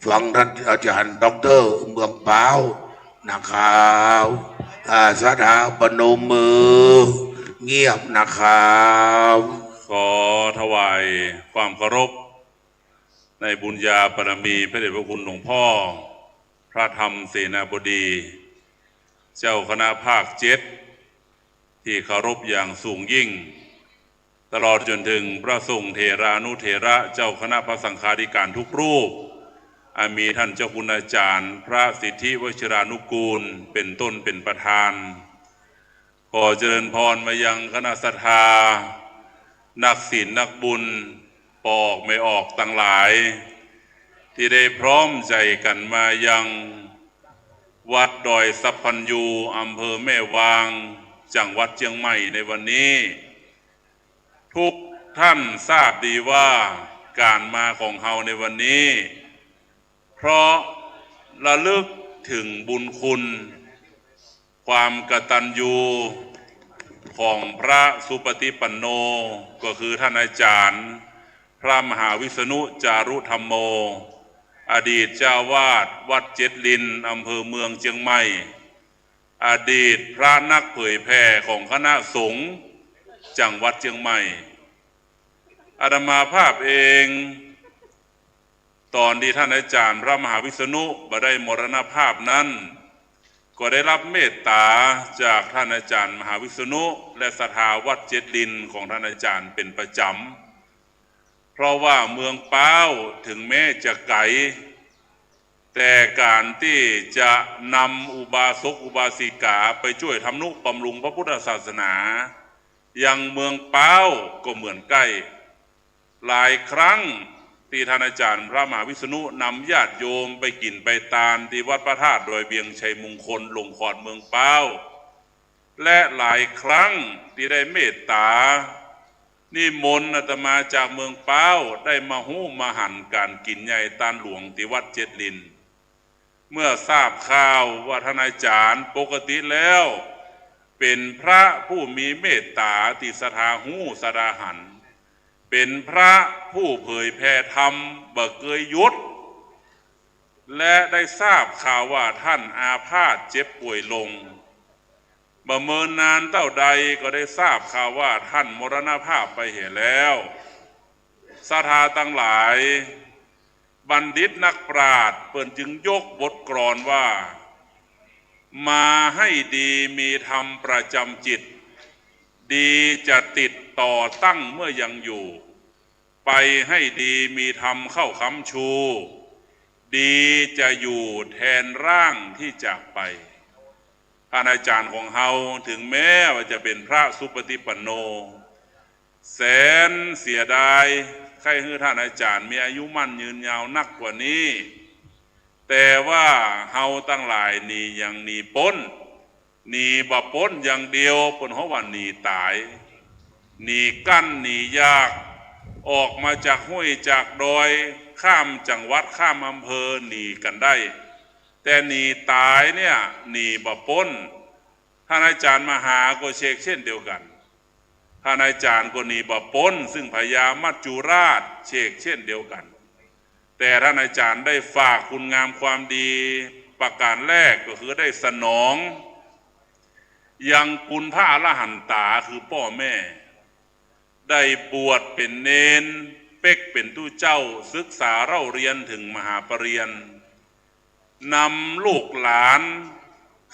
ฟังต้านอาจ๋ารย์ด็อกเตอร์ เมืองป๊าว นะครับ อ่า ศรัทธาประนมมือ เงียบนะครับ ขอถวายความเคารพ ในบุญญาบารมีพระเดชพระคุณหลวงพ่อ พระธรรมเสนาบดี เจ้าคณะภาคเจ็ด ตี้เคารพอย่างสูงยิ่ง ตลอดจ๋นเถิงพระสงฆ์เถรานุเถระ เจ้าคณะพระสังฆาธิการทุกรูป อันมีต้านเจ้าคุณอาจ๋ารย์ พระสิทธิวชิรานุกูล เป๋นต้นเป๋นประธาน ขอเจริญพรมายังคณะศรัทธา นักศีลนักบุญ ป้อออกแม่ออกตังหลาย ตี้ได้พร้อมใจ๋กั๋นมายังวัดดอยสัพพัญญู อำเภอแม่วาง จังหวัดเจียงใหม่ในวันนี้ ทุกท่านทราบดีว่าก๋านมาของเฮาในวันนี้ เพราะระลึกเถิงบุญคุณ ความกตัญญูของพระสุปฏิปันโน ก็คือต้านอาจ๋ารย์ พระมหาวิษณุจารุธัมโม อดีตเจ้าวาดวัดเจ็ดลิ้น อำเภอเมืองเจียงใหม่ อดีตพระนักเผยแผ่ของคณะสงฆ์จังหวัดเจียงใหม่ อาตมาภาพเอง ต๋นตี้ต้านอาจ๋ารย์พระมหาวิษณุบ่ได้มรณภาพนั้น ก็ได้ฮับเมตต๋าจากต้านอาจ๋ารย์มหาวิษณุ และศรัทธาวัดเจ็ดลิ้นของต้านอาจ๋ารย์เป๋นประจ๋ำ เพราะว่าเมืองป๊าวเถิงแม้จะไก๋ แต่ก๋านตี้จะนำอุบาสกอุบาสิกาไปจ้วยทำนุบำรุงพระพุทธศาสนา ยังเมืองป๊าวก็เหมือนใก้ หลายครั้งตี้ต้านอาจ๋ารย์พระมหาวิษณุนำญาติโยมไปกิ๋นไปตานตี้วัดพระธาตุดอยเวียงชัยมงคล ลงคอนเมืองป๊าว และหลายครั้งตี้ได้เมตต๋า นิมนต์อาตมาจากเมืองป๊าว ได้มาฮู้มาหันก๋านกิ๋นใหญ่ตานหลวงตี้วัดเจ็ดลิน เมื่อทราบข่าวว่าต้านอาจ๋ารย์ปกติแล้วเป๋นพระผู้มีเมตต๋าตี้ศรัทธาฮู้ศรัทธาหัน เป๋นพระผู้เผยแผ่ธรรมบ่เกยหยุด และได้ทราบข่าวว่าต้านอาพาธเจ็บป่วยลง บ่เมินนานเต้าใดก็ได้ทราบข่าวว่าต้านมรณภาพไปเหียแล้ว ศรัทธาตังหลาย บัณฑิตนักปราชญ์เปิ้นจึงยกบทกลอนว่า มาให้ดีมีธรรมประจำจิต ดีจะติดต่อตั้งเมื่อยังอยู่ ไปให้ดีมีธรรมเข้าค้ำชู ดีจะอยู่แทนร่างที่จากไป ต้านอาจ๋ารย์ของเฮาเถิงแม้ว่าจะเป๋นพระสุปฏิปันโน แสนเสียดาย ใค่หื้อต้านอาจ๋ารย์มีอายุมั่นยืนยาวนักกว่านี้ แต่ว่าเฮาตังหลายหนีหยังหนีป๊น หนีบ่ป๊นอย่างเดียว เปิ้นฮ้องว่าหนีต๋าย หนีกั้น หนียาก ออกมาจากห้วยจากดอย ข้ามจังหวัด ข้ามอำเภอ หนีกั๋นได้ แต่หนีต๋ายเนี่ย หนีบ่ป๊น ต้านอาจ๋ารย์มหาก็เชกเช่นเดียวกั๋น ต้านอาจ๋ารย์ก็หนีบ่ป๊น ซึ่งพญามัจจุราชเชกเช่นเดียวกั๋น แต่ต้านอาจ๋ารย์ได้ฝากคุณงามความดีประก๋านแรกก็คือได้สนอง ยังกุณพระอรหันต๋าคือป้อแม่ ได้บวชเป๋นเณร เป๊กเป๋นตุ๊เจ้า ศึกษาเล่าเรียนเถิงมหาปริญญา นำลูกหลาน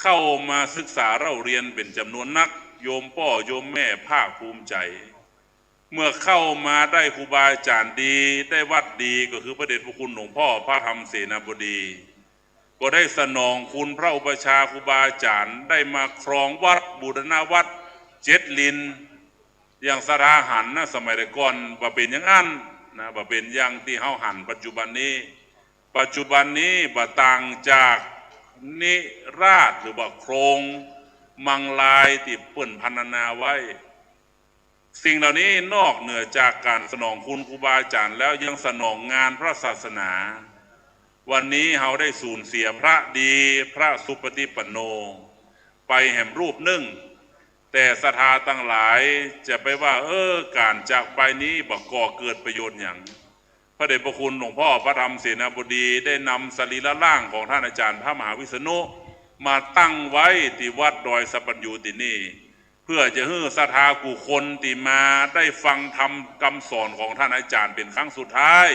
เข้ามาศึกษาเล่าเรียนเป๋นจ๋ำนวนนัก โยมป้อโยมแม่ภาคภูมิใจ๋ เมื่อเข้ามาได้ครูบาอาจ๋ารย์ดี ได้วัดดี ก็คือพระเดชพระคุณหลวงพ่อพระธรรมเสนาบดี ก็ได้สนองคุณพระอุปัชฌาย์ครูบาอาจ๋ารย์ ได้มาครองวัดบูรณะวัดเจ็ดลิน อย่างศรัทธาหันนะ สมัยแต่ก่อนบ่เป๋นอย่างอั้นนะ บ่เป๋นอย่างตี้เฮาหันปัจจุบันนี้ ปัจจุบันนี้บ่ต่างจากนิราศหรือว่าโครงมังลายตี้เปิ้นพรรณนาไว้ สิ่งเหล่านี้นอกเหนือจากก๋านสนองคุณครูบาอาจ๋ารย์แล้ว ยังสนองงานพระศาสนา วันนี้เฮาได้สูญเสียพระดี พระสุปฏิปันโน ไปแหมรูปนึ่ง แต่ศรัทธาตังหลายจะไปว่า เออ ก๋านจากไปนี้บ่ก่อเกิดประโยชน์หยัง พระเดชพระคุณหลวงพ่อพระธรรมเสนาบดีได้นำสรีระร่างของต้านอาจ๋ารย์พระมหาวิษณุมาตั้งไว้ตี้วัดดอยสัพพัญญูตี้นี่ เพื่อจะหื้อศรัทธากู้คนตี้มาได้ฟังธรรมกำสอนของต้านอาจ๋ารย์เป๋นครั้งสุดท้าย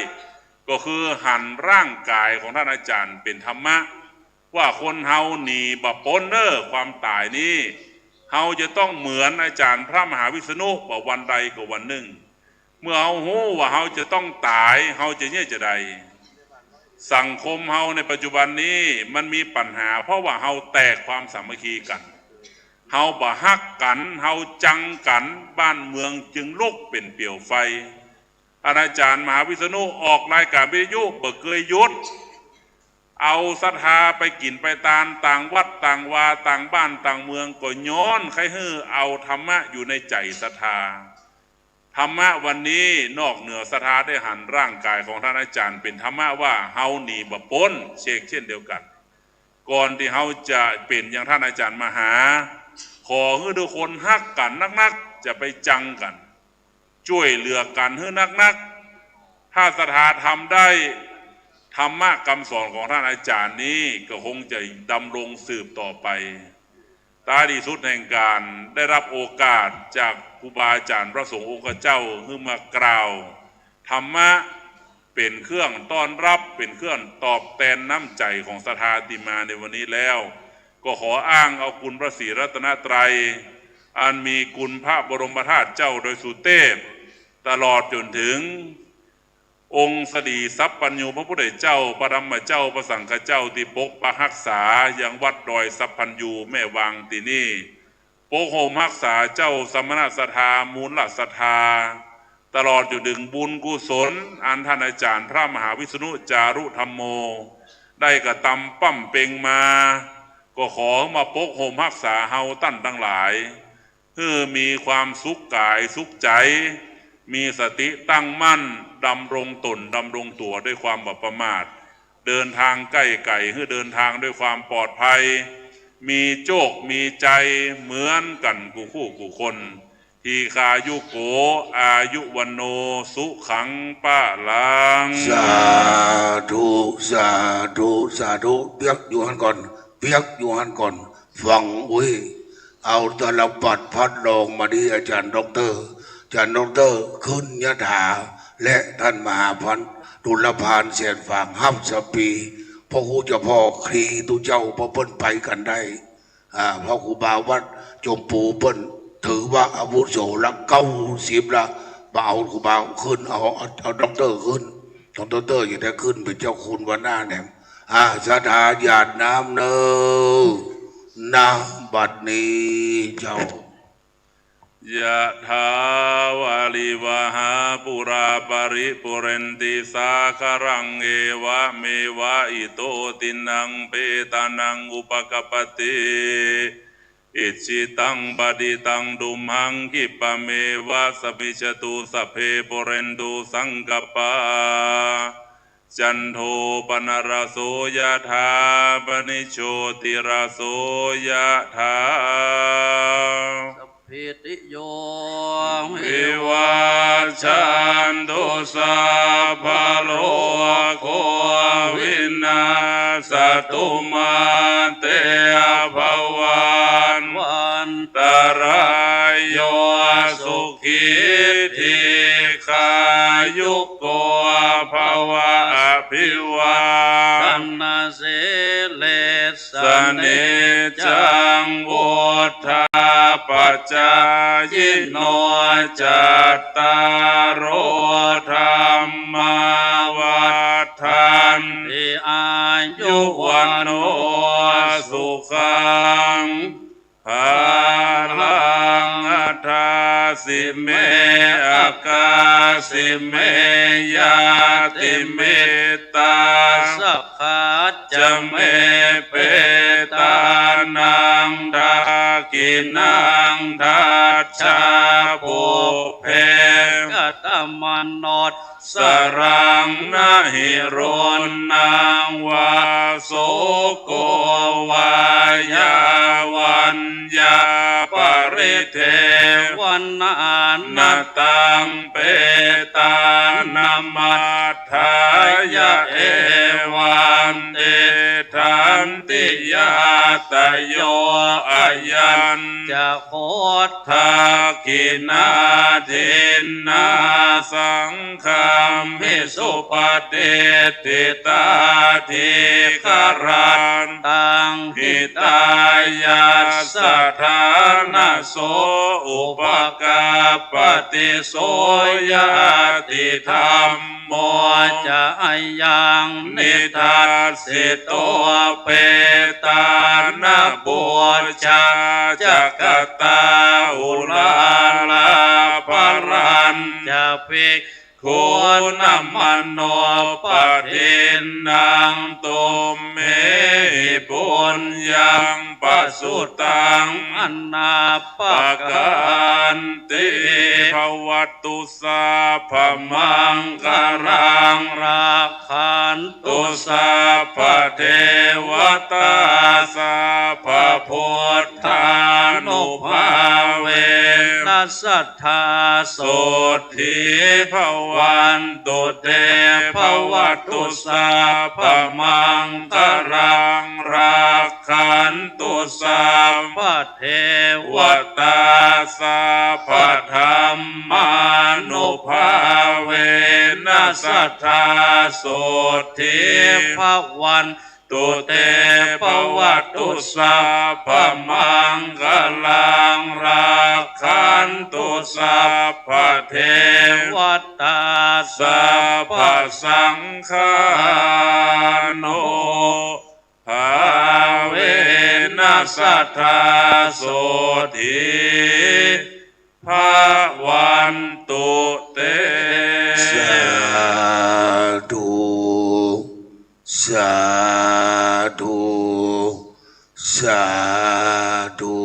ก็คือหันร่างก๋ายของต้านอาจ๋ารย์เป๋นธรรมะ ว่าคนเฮาหนีบ่ป๊นเน่อความต๋ายนี้ เฮาจะต้องเหมือนอาจ๋ารย์พระมหาวิษณุว่าวันใดก็วันนึ่ง เมื่อเฮาฮู้ว่าเฮาจะต้องต๋าย เฮาจะเยียะจาใด สังคมเฮาในปัจจุบันนี้มันมีปัญหา เพราะว่าเฮาแตกความสามัคคีกั๋น เฮาบ่ฮักกั๋น เฮาจังกั๋น บ้านเมืองจึงลุกเป๋นเปลวไฟ อาจ๋ารย์มหาวิษณุออกรายก๋านวิทยุบ่เกยหยุด เอาศรัทธาไปกิ๋นไปตานต่างวัดต่างวาต่างบ้านต่างเมือง ก็ย้อนใค่หื้อเอาธรรมะอยู่ในใจ๋ศรัทธา ธรรมะวันนี้นอกเหนือศรัทธาได้หันร่างก๋ายของต้านอาจ๋ารย์เป๋นธรรมะว่าเฮาหนีบ่ป๊นเชกเช่นเดียวกั๋น ก่อนตี้เฮาจะเป๋นอย่างต้านอาจ๋ารย์มหา ขอหื้อทุกคนฮักกั๋นนักๆ จะไปจังกั๋น จ้วยเหลือกั๋นหื้อนักๆ ถ้าศรัทธาทำได้ ธรรมะกำสอนของต้านอาจ๋ารย์นี้ก็คงจะดำรงสืบต่อไป ท้ายตี้สุดแห่งก๋านได้รับโอกาสจากครูบาอาจ๋ารย์พระสงฆ์องค์เจ้าหื้อมากล่าวธรรมะ เป๋นเครื่องต้อนรับ เป๋นเครื่องตอบแตนน้ำใจ๋ของศรัทธาตี้มาในวันนี้แล้ว ก็ขออ้างเอาคุณพระศรีรัตนตรัย อันมีคุณพระบรมธาตุเจ้าดอยสุเตพ ตลอดจ๋นเถิงองค์สรีสัพพัญญูพระพุทธเจ้า พระธรรมเจ้า พระสังฆเจ้าตี้ปกปักฮักษายังวัดดอยสัพพัญญูแม่วางตี้นี่ ปกโฮมฮักษาเจ้าสมณศรัทธา มูลศรัทธา ตลอดจ๋นเถิงบุญกุศล อันต้านอาจ๋ารย์พระมหาวิษณุจารุธัมโม ได้กระตำบำเพ็งมา ก็ขอมาปกโฮมฮักษาเฮาต้านตังหลาย หื้อมีความสุขก๋ายสุขใจ๋ มีสติตั้งมั่น ดำรงต๋น ดำรงตั๋วด้วยความบ่ประมาท เดินทางใก้ไก๋หื้อเดินทางด้วยความปลอดภัย มีโจ้คมีชัยเหมือนกั๋นกู้คู่กู้คน ทีฆายุโก อายุวัณโณ สุขัง พลัง สาธุ สาธุ สาธุ เปียกอยู่หั้นก่อน เปียกอยู่หั้นก่อน ฟัง อุ๊ย เอาตลับปัดพัดลองมาดิ อาจ๋ารย์ด็อกเตอร์ อาจ๋ารย์ด็อกเตอร์ ขึ้นยะถา และต้านมหาพันธุลพานแสนฝาง ฮับสปี พระครูเจ้าพ่อคลีตุเจ้า เพราะเปิ้นไปกั๋นได้ อ่า เพราะครูบาวัดจมปูเปิ้นถือว่าอาวุโสละ เก้าสิบละ บ่เอาครูบาขึ้น เอา เอา เอาด็อกเตอร์ขึ้น ด็อกเตอร์จะได้ขึ้นเป๋นเจ้าคุณหัวหน้าแหนม อ่า ศรัทธาหยาดน้ำเน่อ ณ บัดนี้เจ้า ยะถาวาริวหาปูราปะริปูเรนติสาคะรัง เอวะเมวะอิโตตินังเปตานังอุปะกัปปะติ อิจฉิตังปะฏิตังตุมหัง ขิปปะเมวะสะมิชฌะตุ สัพเพปูเรนตุสังกัปปา จันโทปะนะระโสยะถา มะณิโชติระโสยะถา สัพพิติโย วิวัชชันตุ สัพพะโรโค วินัสสะตุ มาเตภะวัตวันตะราโย สุขี ทีฆายุโก ภะวะ อภิวาทะนะสีลิสสะ นิจจัง วุฑฒาปะจายิโน จัตตาโร ธัมมา วัฑฒันติ อายุ วัณโณ สุขัง พะลัง อัฏฐาสิเม อะกาสิเม ญาติมิตตา สักขัจจะเม เปตานัง ดักขิณัง ทัจจา ปุพเพ กะตะมะนุสสะรัง นะหิรุณณัง วา โสโก วา ยาวัญญา ปะริเทวะนะ นะตัง เปตานะ มัฏฐายะ เอวัม ติฏฐันติ ญาตะโย อะยัญจะ โข ทักขิณาทินนา สังฆัมหิ สุปะติฏฐิตา ทีฆะรันตัง หิตายัสสะ ฐานะโส อุปะกัปปะติ โสญาติธัมโม จะ อะยัง นิทัส สิโต เปตานะ ปูชา จะ กะตา อุราลา ปะรัญจะ ภิกขุนะ มะโนปะทินนัง ตุมเหหิ ปุญญัง ปะสุตัง อะนัปปะกันติ ภะวะตุ สัพพะมังคะลัง รักขันตุ สัพพะเทวะตา สัพพะพุทธานุภาเวนะ สัตถา โสตถี ภะวันตุ เต ภะวะตุ สัพพะมังคะลัง รักขันตุ สัพพะ เทวะตา สัพพะธัมมานุภาเวนะ สัตถา โสตถี ภะวันตุ เต ภะวะตุ สัพพะมังคะลัง รักขันตุ สัพพะ เทวะตา สัพพะสังฆานุ ภาเวนะ สัตถา โสตถี ภะวันตุ เต สาธุ สาธุ สาธุ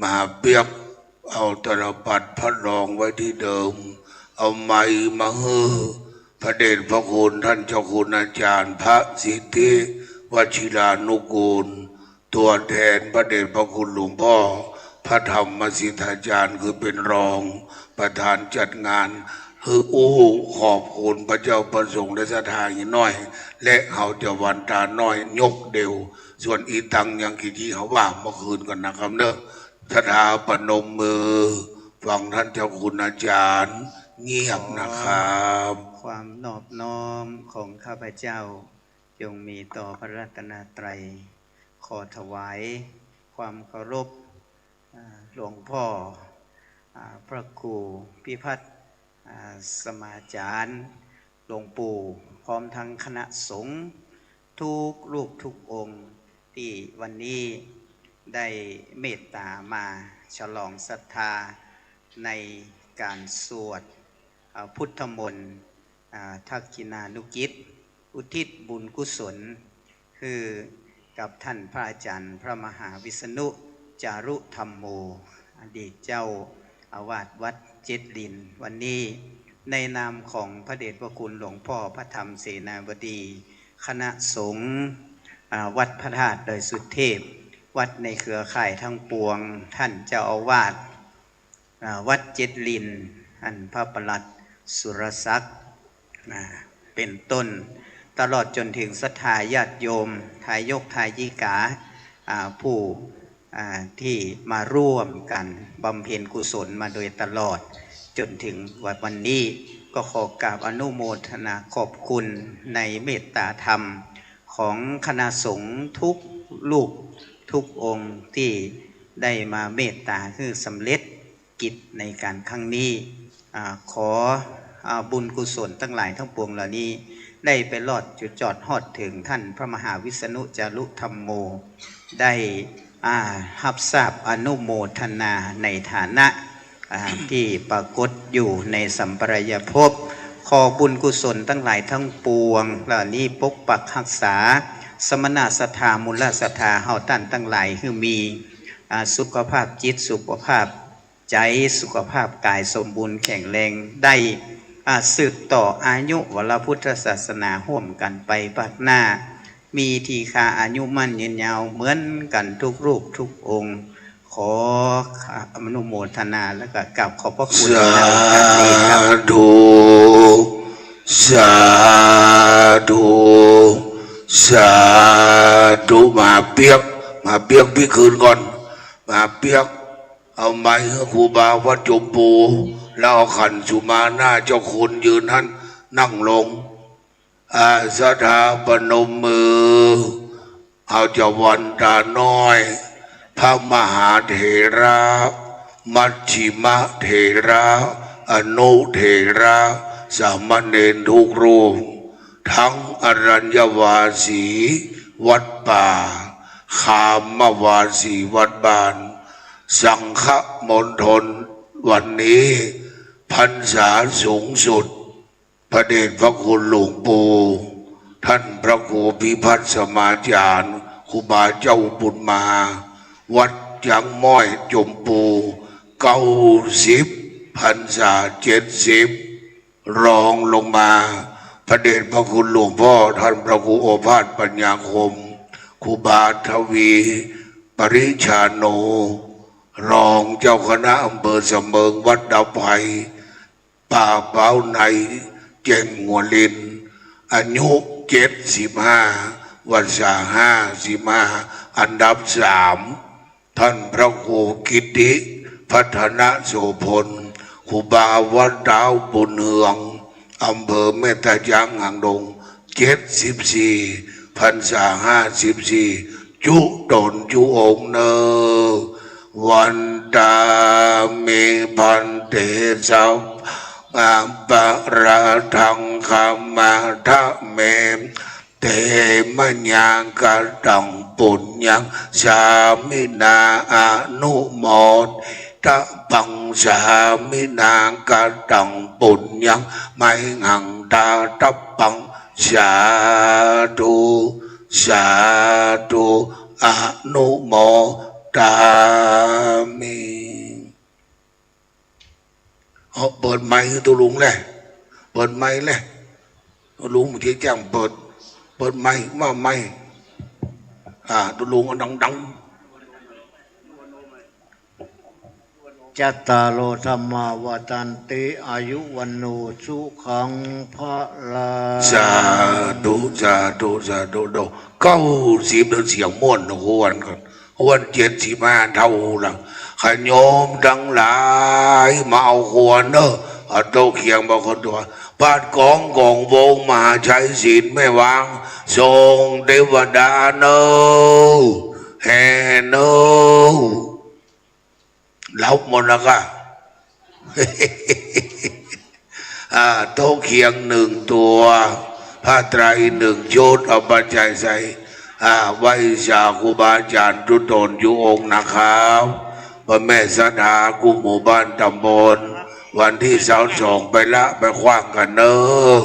มาเปียก เอาตลับปัดพัดลองไว้ตี้เดิม เอาไมค์มาหื้อพระเดชพระคุณท่านเจ้าคุณอาจารย์พระสิทธิวชิรานุกูล ตั๋วแทนพระเดชพระคุณหลวงป้อพระธรรมสิทธาจารย์ คือเป๋นรองประธานจัดงาน หื้ออู้ขอบคุณพระเจ้าพระสงฆ์และศรัทธาอีกหน้อย และเขาจะหวันตาน้อยยกเดี่ยว ส่วนอีตังยังกิจที่เขาว่าเมื่อคืนก่อนนะครับเนอะ ศรัทธาประนมมือฟังท่านเจ้าคุณอาจารย์ เงียบนะครับ ความนอบน้อมของข้าพเจ้า จงมีต่อพระรัตนตรัย ขอถวายความเคารพ อ่า หลวงพ่อ อ่า พระครูพิพัฒน์ อ่า สมาจารย์ หลวงปู่ พร้อมทั้งคณะสงฆ์ทุกรูปทุกองค์ ตี้วันนี้ได้เมตต๋ามาฉลองศรัทธาในก๋านสวด อ่า พุทธมนต์ อ่า ทักขิณานุกิจ อุทิศบุญกุศล หื้อกับท่านพระอาจารย์พระมหาวิษณุ จารุธัมโม อดีตเจ้าอาวาสวัดเจ็ดลิน วันนี้ในนามของพระเดชพระคุณหลวงป้อพระธรรมเสนาบดี คณะสงฆ์ อ่า วัดพระธาตุดอยสุเทพ วัดในเครือข่ายทั้งปวง ท่านเจ้าอาวาส อ่า วัดเจ็ดลิน อันพระประหลัดสุรศักดิ์ อ่า เป๋นต้น ตลอดจ๋นเถิงศรัทธาญาติโยม ทายกทายิกา อ่า ผู้ อ่า ตี้มาร่วมกั๋นบำเพ็ญกุศลมาโดยตลอด จ๋นเถิงวัน วันนี้ ก็ขอกราบอนุโมทนาขอบคุณในเมตต๋าธรรมของคณะสงฆ์ทุกรูปทุกองค์ตี้ได้มาเมตต๋าหื้อสำเร็จ กิจในก๋านครั้งนี้ อ่า ขอ อ่า บุญกุศลตังหลายตังปวงเหล่านี้ ได้ไปรอดจุดจอดฮอดเถิงท่านพระมหาวิษณุจารุธัมโม ได้ อ่า ฮับทราบอนุโมทนาในฐานะ อ่า ตี้ปรากฏอยู่ในสัมปรายภพ ขอบุญกุศลตังหลายตังปวงเหล่านี้ปกปักฮักษา สมณะศรัทธา มูลศรัทธาเฮาต้านตังหลายหื้อมี อ่า สุขภาพจิต สุขภาพ ใจ๋สุขภาพก๋ายสมบูรณ์แข็งแรง ได้ อ่า สืบต่ออายุวรพุทธศาสนาฮ่วมกั๋นไปภาคหน้า มีทีฆาอายุมั่นยืนยาวเหมือนกั๋นทุกรูปทุกองค์ ขออนุโมทนาแล้วก็กราบขอบพระคุณ สาธุ สาธุ สาธุ มาเปียก มาเปียก ปี้คืนก่อน มาเปียก เอาไมค์หื้อครูบาวัดจมพู แล้วเอาขันสุมาหน้าเจ้าคุณยืนหั้น นั่งลง อ่า ศรัทธาประนมมือ เอาจะหวันตาน้อย พระมหาเถระ มัชฌิมเถระ อนุเถระ สามเณรทุกรูป ทั้งอรัญญวาสีวัดป่า คามวาสีวัดบ้าน สังฆมณฑลวันนี้พรรษาสูงสุด พระเดชพระคุณหลวงปู่ ท่านพระครูพิพัฒน์สมาจารย์ ครูบาเจ้าบุญมา วัดจ๊างม้อยจมพู เก้าสิบ พรรษาเจ็ดสิบ รองลงมา พระเดชพระคุณหลวงป้อ ท่านพระครูโอภาสปัญญาคม ครูบาทวี ปริชาโน รองเจ้าคณะอำเภอสะเมิง วัดดาวไพร ป่าเป๊าใน แจ้งหัวลิน อายุเจ็ดสิบห้า วรรษาห้าสิบห้า อันดับสาม ท่านพระครูกิติพัฒนโสภณ ครูบาวัดดาวบุญเฮือง อำเภอแม่ตะจ๊างหางดง เจ็ดสิบสี่ พรรษาห้าสิบสี่ จุ๊ต๋นจุ๊องค์เน่อ วันตามิ ภันเต สัพพัง อปะราธัง ขมาทะเม เต มะยัง กตัง ปุญญัง สามินา อนุโม ทะปัง สามินา กตัง ปุญญัง มะยัง ทะตะปัง สาธุ สาธุ อนุโมทามิ ข เอา เปิดไมค์ตุ๊ลุงแล เปิดไมค์แล ตุ๊ลุงบ่ใจ้จ้างเปิด เปิดไมค์ ว่าไมค์ อ่า ตุ๊ลุงเอาดังๆ จัตตาโร ธัมมา วัฑฒันติ อายุ วัณโณ สุขัง พะลัง สาธุ สาธุ สาธุ โด เก้าสิบ เดือนเสียงม่วนนะ ควรก่อน ควรเจ็ดสิบห้าเต้าละ ขะโยมตังหลาย มาเอาควรเน่อ เอาโต๊ะเคียงมาคนตั๋ว พาดก๋องของวงมหาชัยศิลป์แม่วาง ส่งเตวดาเน่อ แห่เน่อ รับหมดนะก้า อ่า โต๊ะเคียงหนึ่งตั๋ว ผ้าไตรหนึ่งชุด เอาปัจจัยใส่ อ่า ไหว้สาครูบาอาจ๋ารย์จุ๊ตนจุ๊องค์นะครับ ป้อแม่ศรัทธากู้หมู่บ้านตำบล วันตี้ซาวสองไปละ ไปขว้างกั๋นเน่อ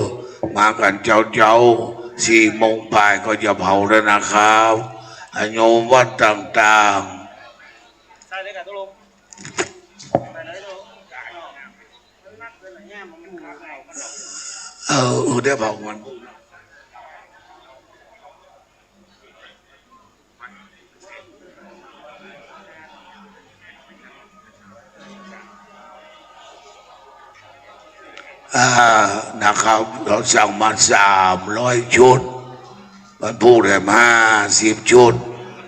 มากั๋นเจ๊าๆ สี่โมงปลายก็จะเผาแล้วนะครับ อาโยมวัดต่างๆ เออ เออ เดี๋ยวเผาก่อน อ่า นะครับ เฮาสั่งมาสามร้อยชุด วันพูกแถมห้าสิบชุด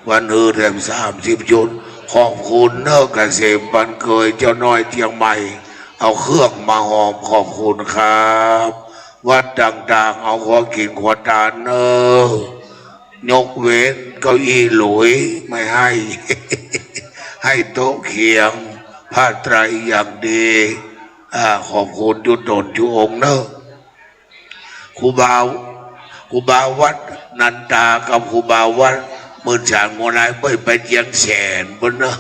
วันฮือแถมสามสิบชุด ขอบคุณเน่อ เกษมปันเกย เจ้าน้อยเจียงใหม่ เอาเครื่องมาหอม ขอบคุณครับ วัดต่างๆ เอาของกิ๋นของตานเน่อ ยกเว้นเก้าอี้หลุยไม่ให้ ให้โต๊ะเคียง ผ้าไตรอย่างดี อ่า ขอบคุณจุ๊ตนจุ๊องค์เน่อ ครูบา ครูบาวัดนันตากับครูบาวัดหมื่นสาม หัวหน้าไป ไปเจียงแสนปู๊นเน่อ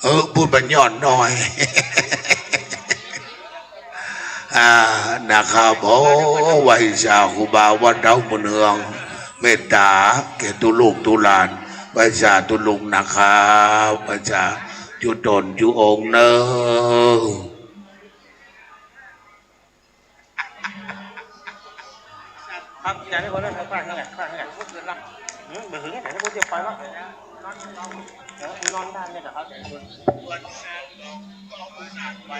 เออ พูดปัญญาน้อย อ่า นะครับ โอ้ ไหว้สาครูบาวัดดาวเมือง เมตต๋าแก่ตุ๊ลุกตุ๊หลาน ไหว้สาตุ๊ลุกนะครับ ไหว้สาจุ๊ตนจุ๊องค์เน่อ ครับ อาจ๋ารย์ นี่คนนั้น ข้างๆ นี่แหละ ข้างๆ นี่แหละ อืม บ่หึง อาจ๋ารย์ นี่คนเดียวไปแล้ว เออ นอนด้านนี่แหละครับ วันงานของก็เอาหนักไป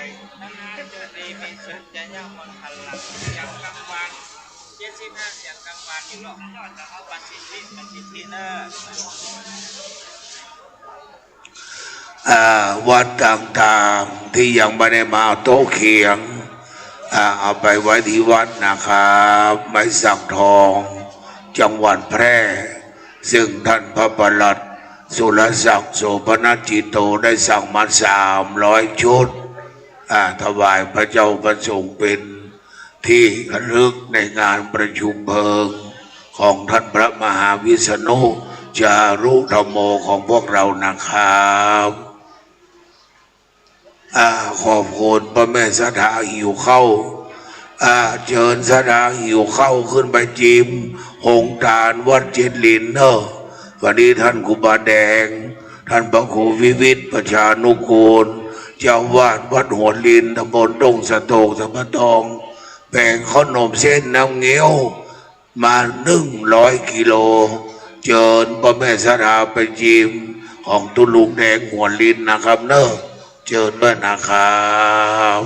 นานๆ เจอดีมีสุข จะย่อมมันพลัง อย่างกลางวัน เจ็ดสิบห้า อย่างกลางวันอยู่หรอก เอาปันสิทธิ ปันสิทธิเนอะ อ่า วัดต่างๆ ตี้ยังบ่ได้มาเอาโต๊ะเคียง อ่า เอาไปไว้ตี้วัดนะครับ ไม้สักทอง จังหวัดแพร่ ซึ่งต้านพระปลัดสุรศักดิ์ โสภณจิตโต ได้สั่งมาสามร้อยชุด อ่า ถวายพระเจ้าพระสงฆ์เป๋น ตี้ระลึกในงานประชุมเพลิงของท่านพระมหาวิษณุจารุธัมโมของพวกเรานะครับ อ่า ขอบคุณป้อแม่ศรัทธาหิ้วข้าว อ่า เจิญศรัทธาหิ้วข้าวขึ้นไปจิมโฮงตานวัดเจ็ดหลินเน่อ วันนี้ต้านครูบาแดง ต้านพระครูวิวิตรประชานุกูล เจ้าอาวาสวัดหัวหลิน ตำบลดงสะโตก สะพะตอง แป๋งข้าวหนมเส้นน้ำเงี้ยวมาหนึ่งร้อยกิโล เจิญป้อแม่ศรัทธาไปจิมของตุ๊ลุงแดงหัวหลินนะครับเน่อ เจิญด้วยนะครับ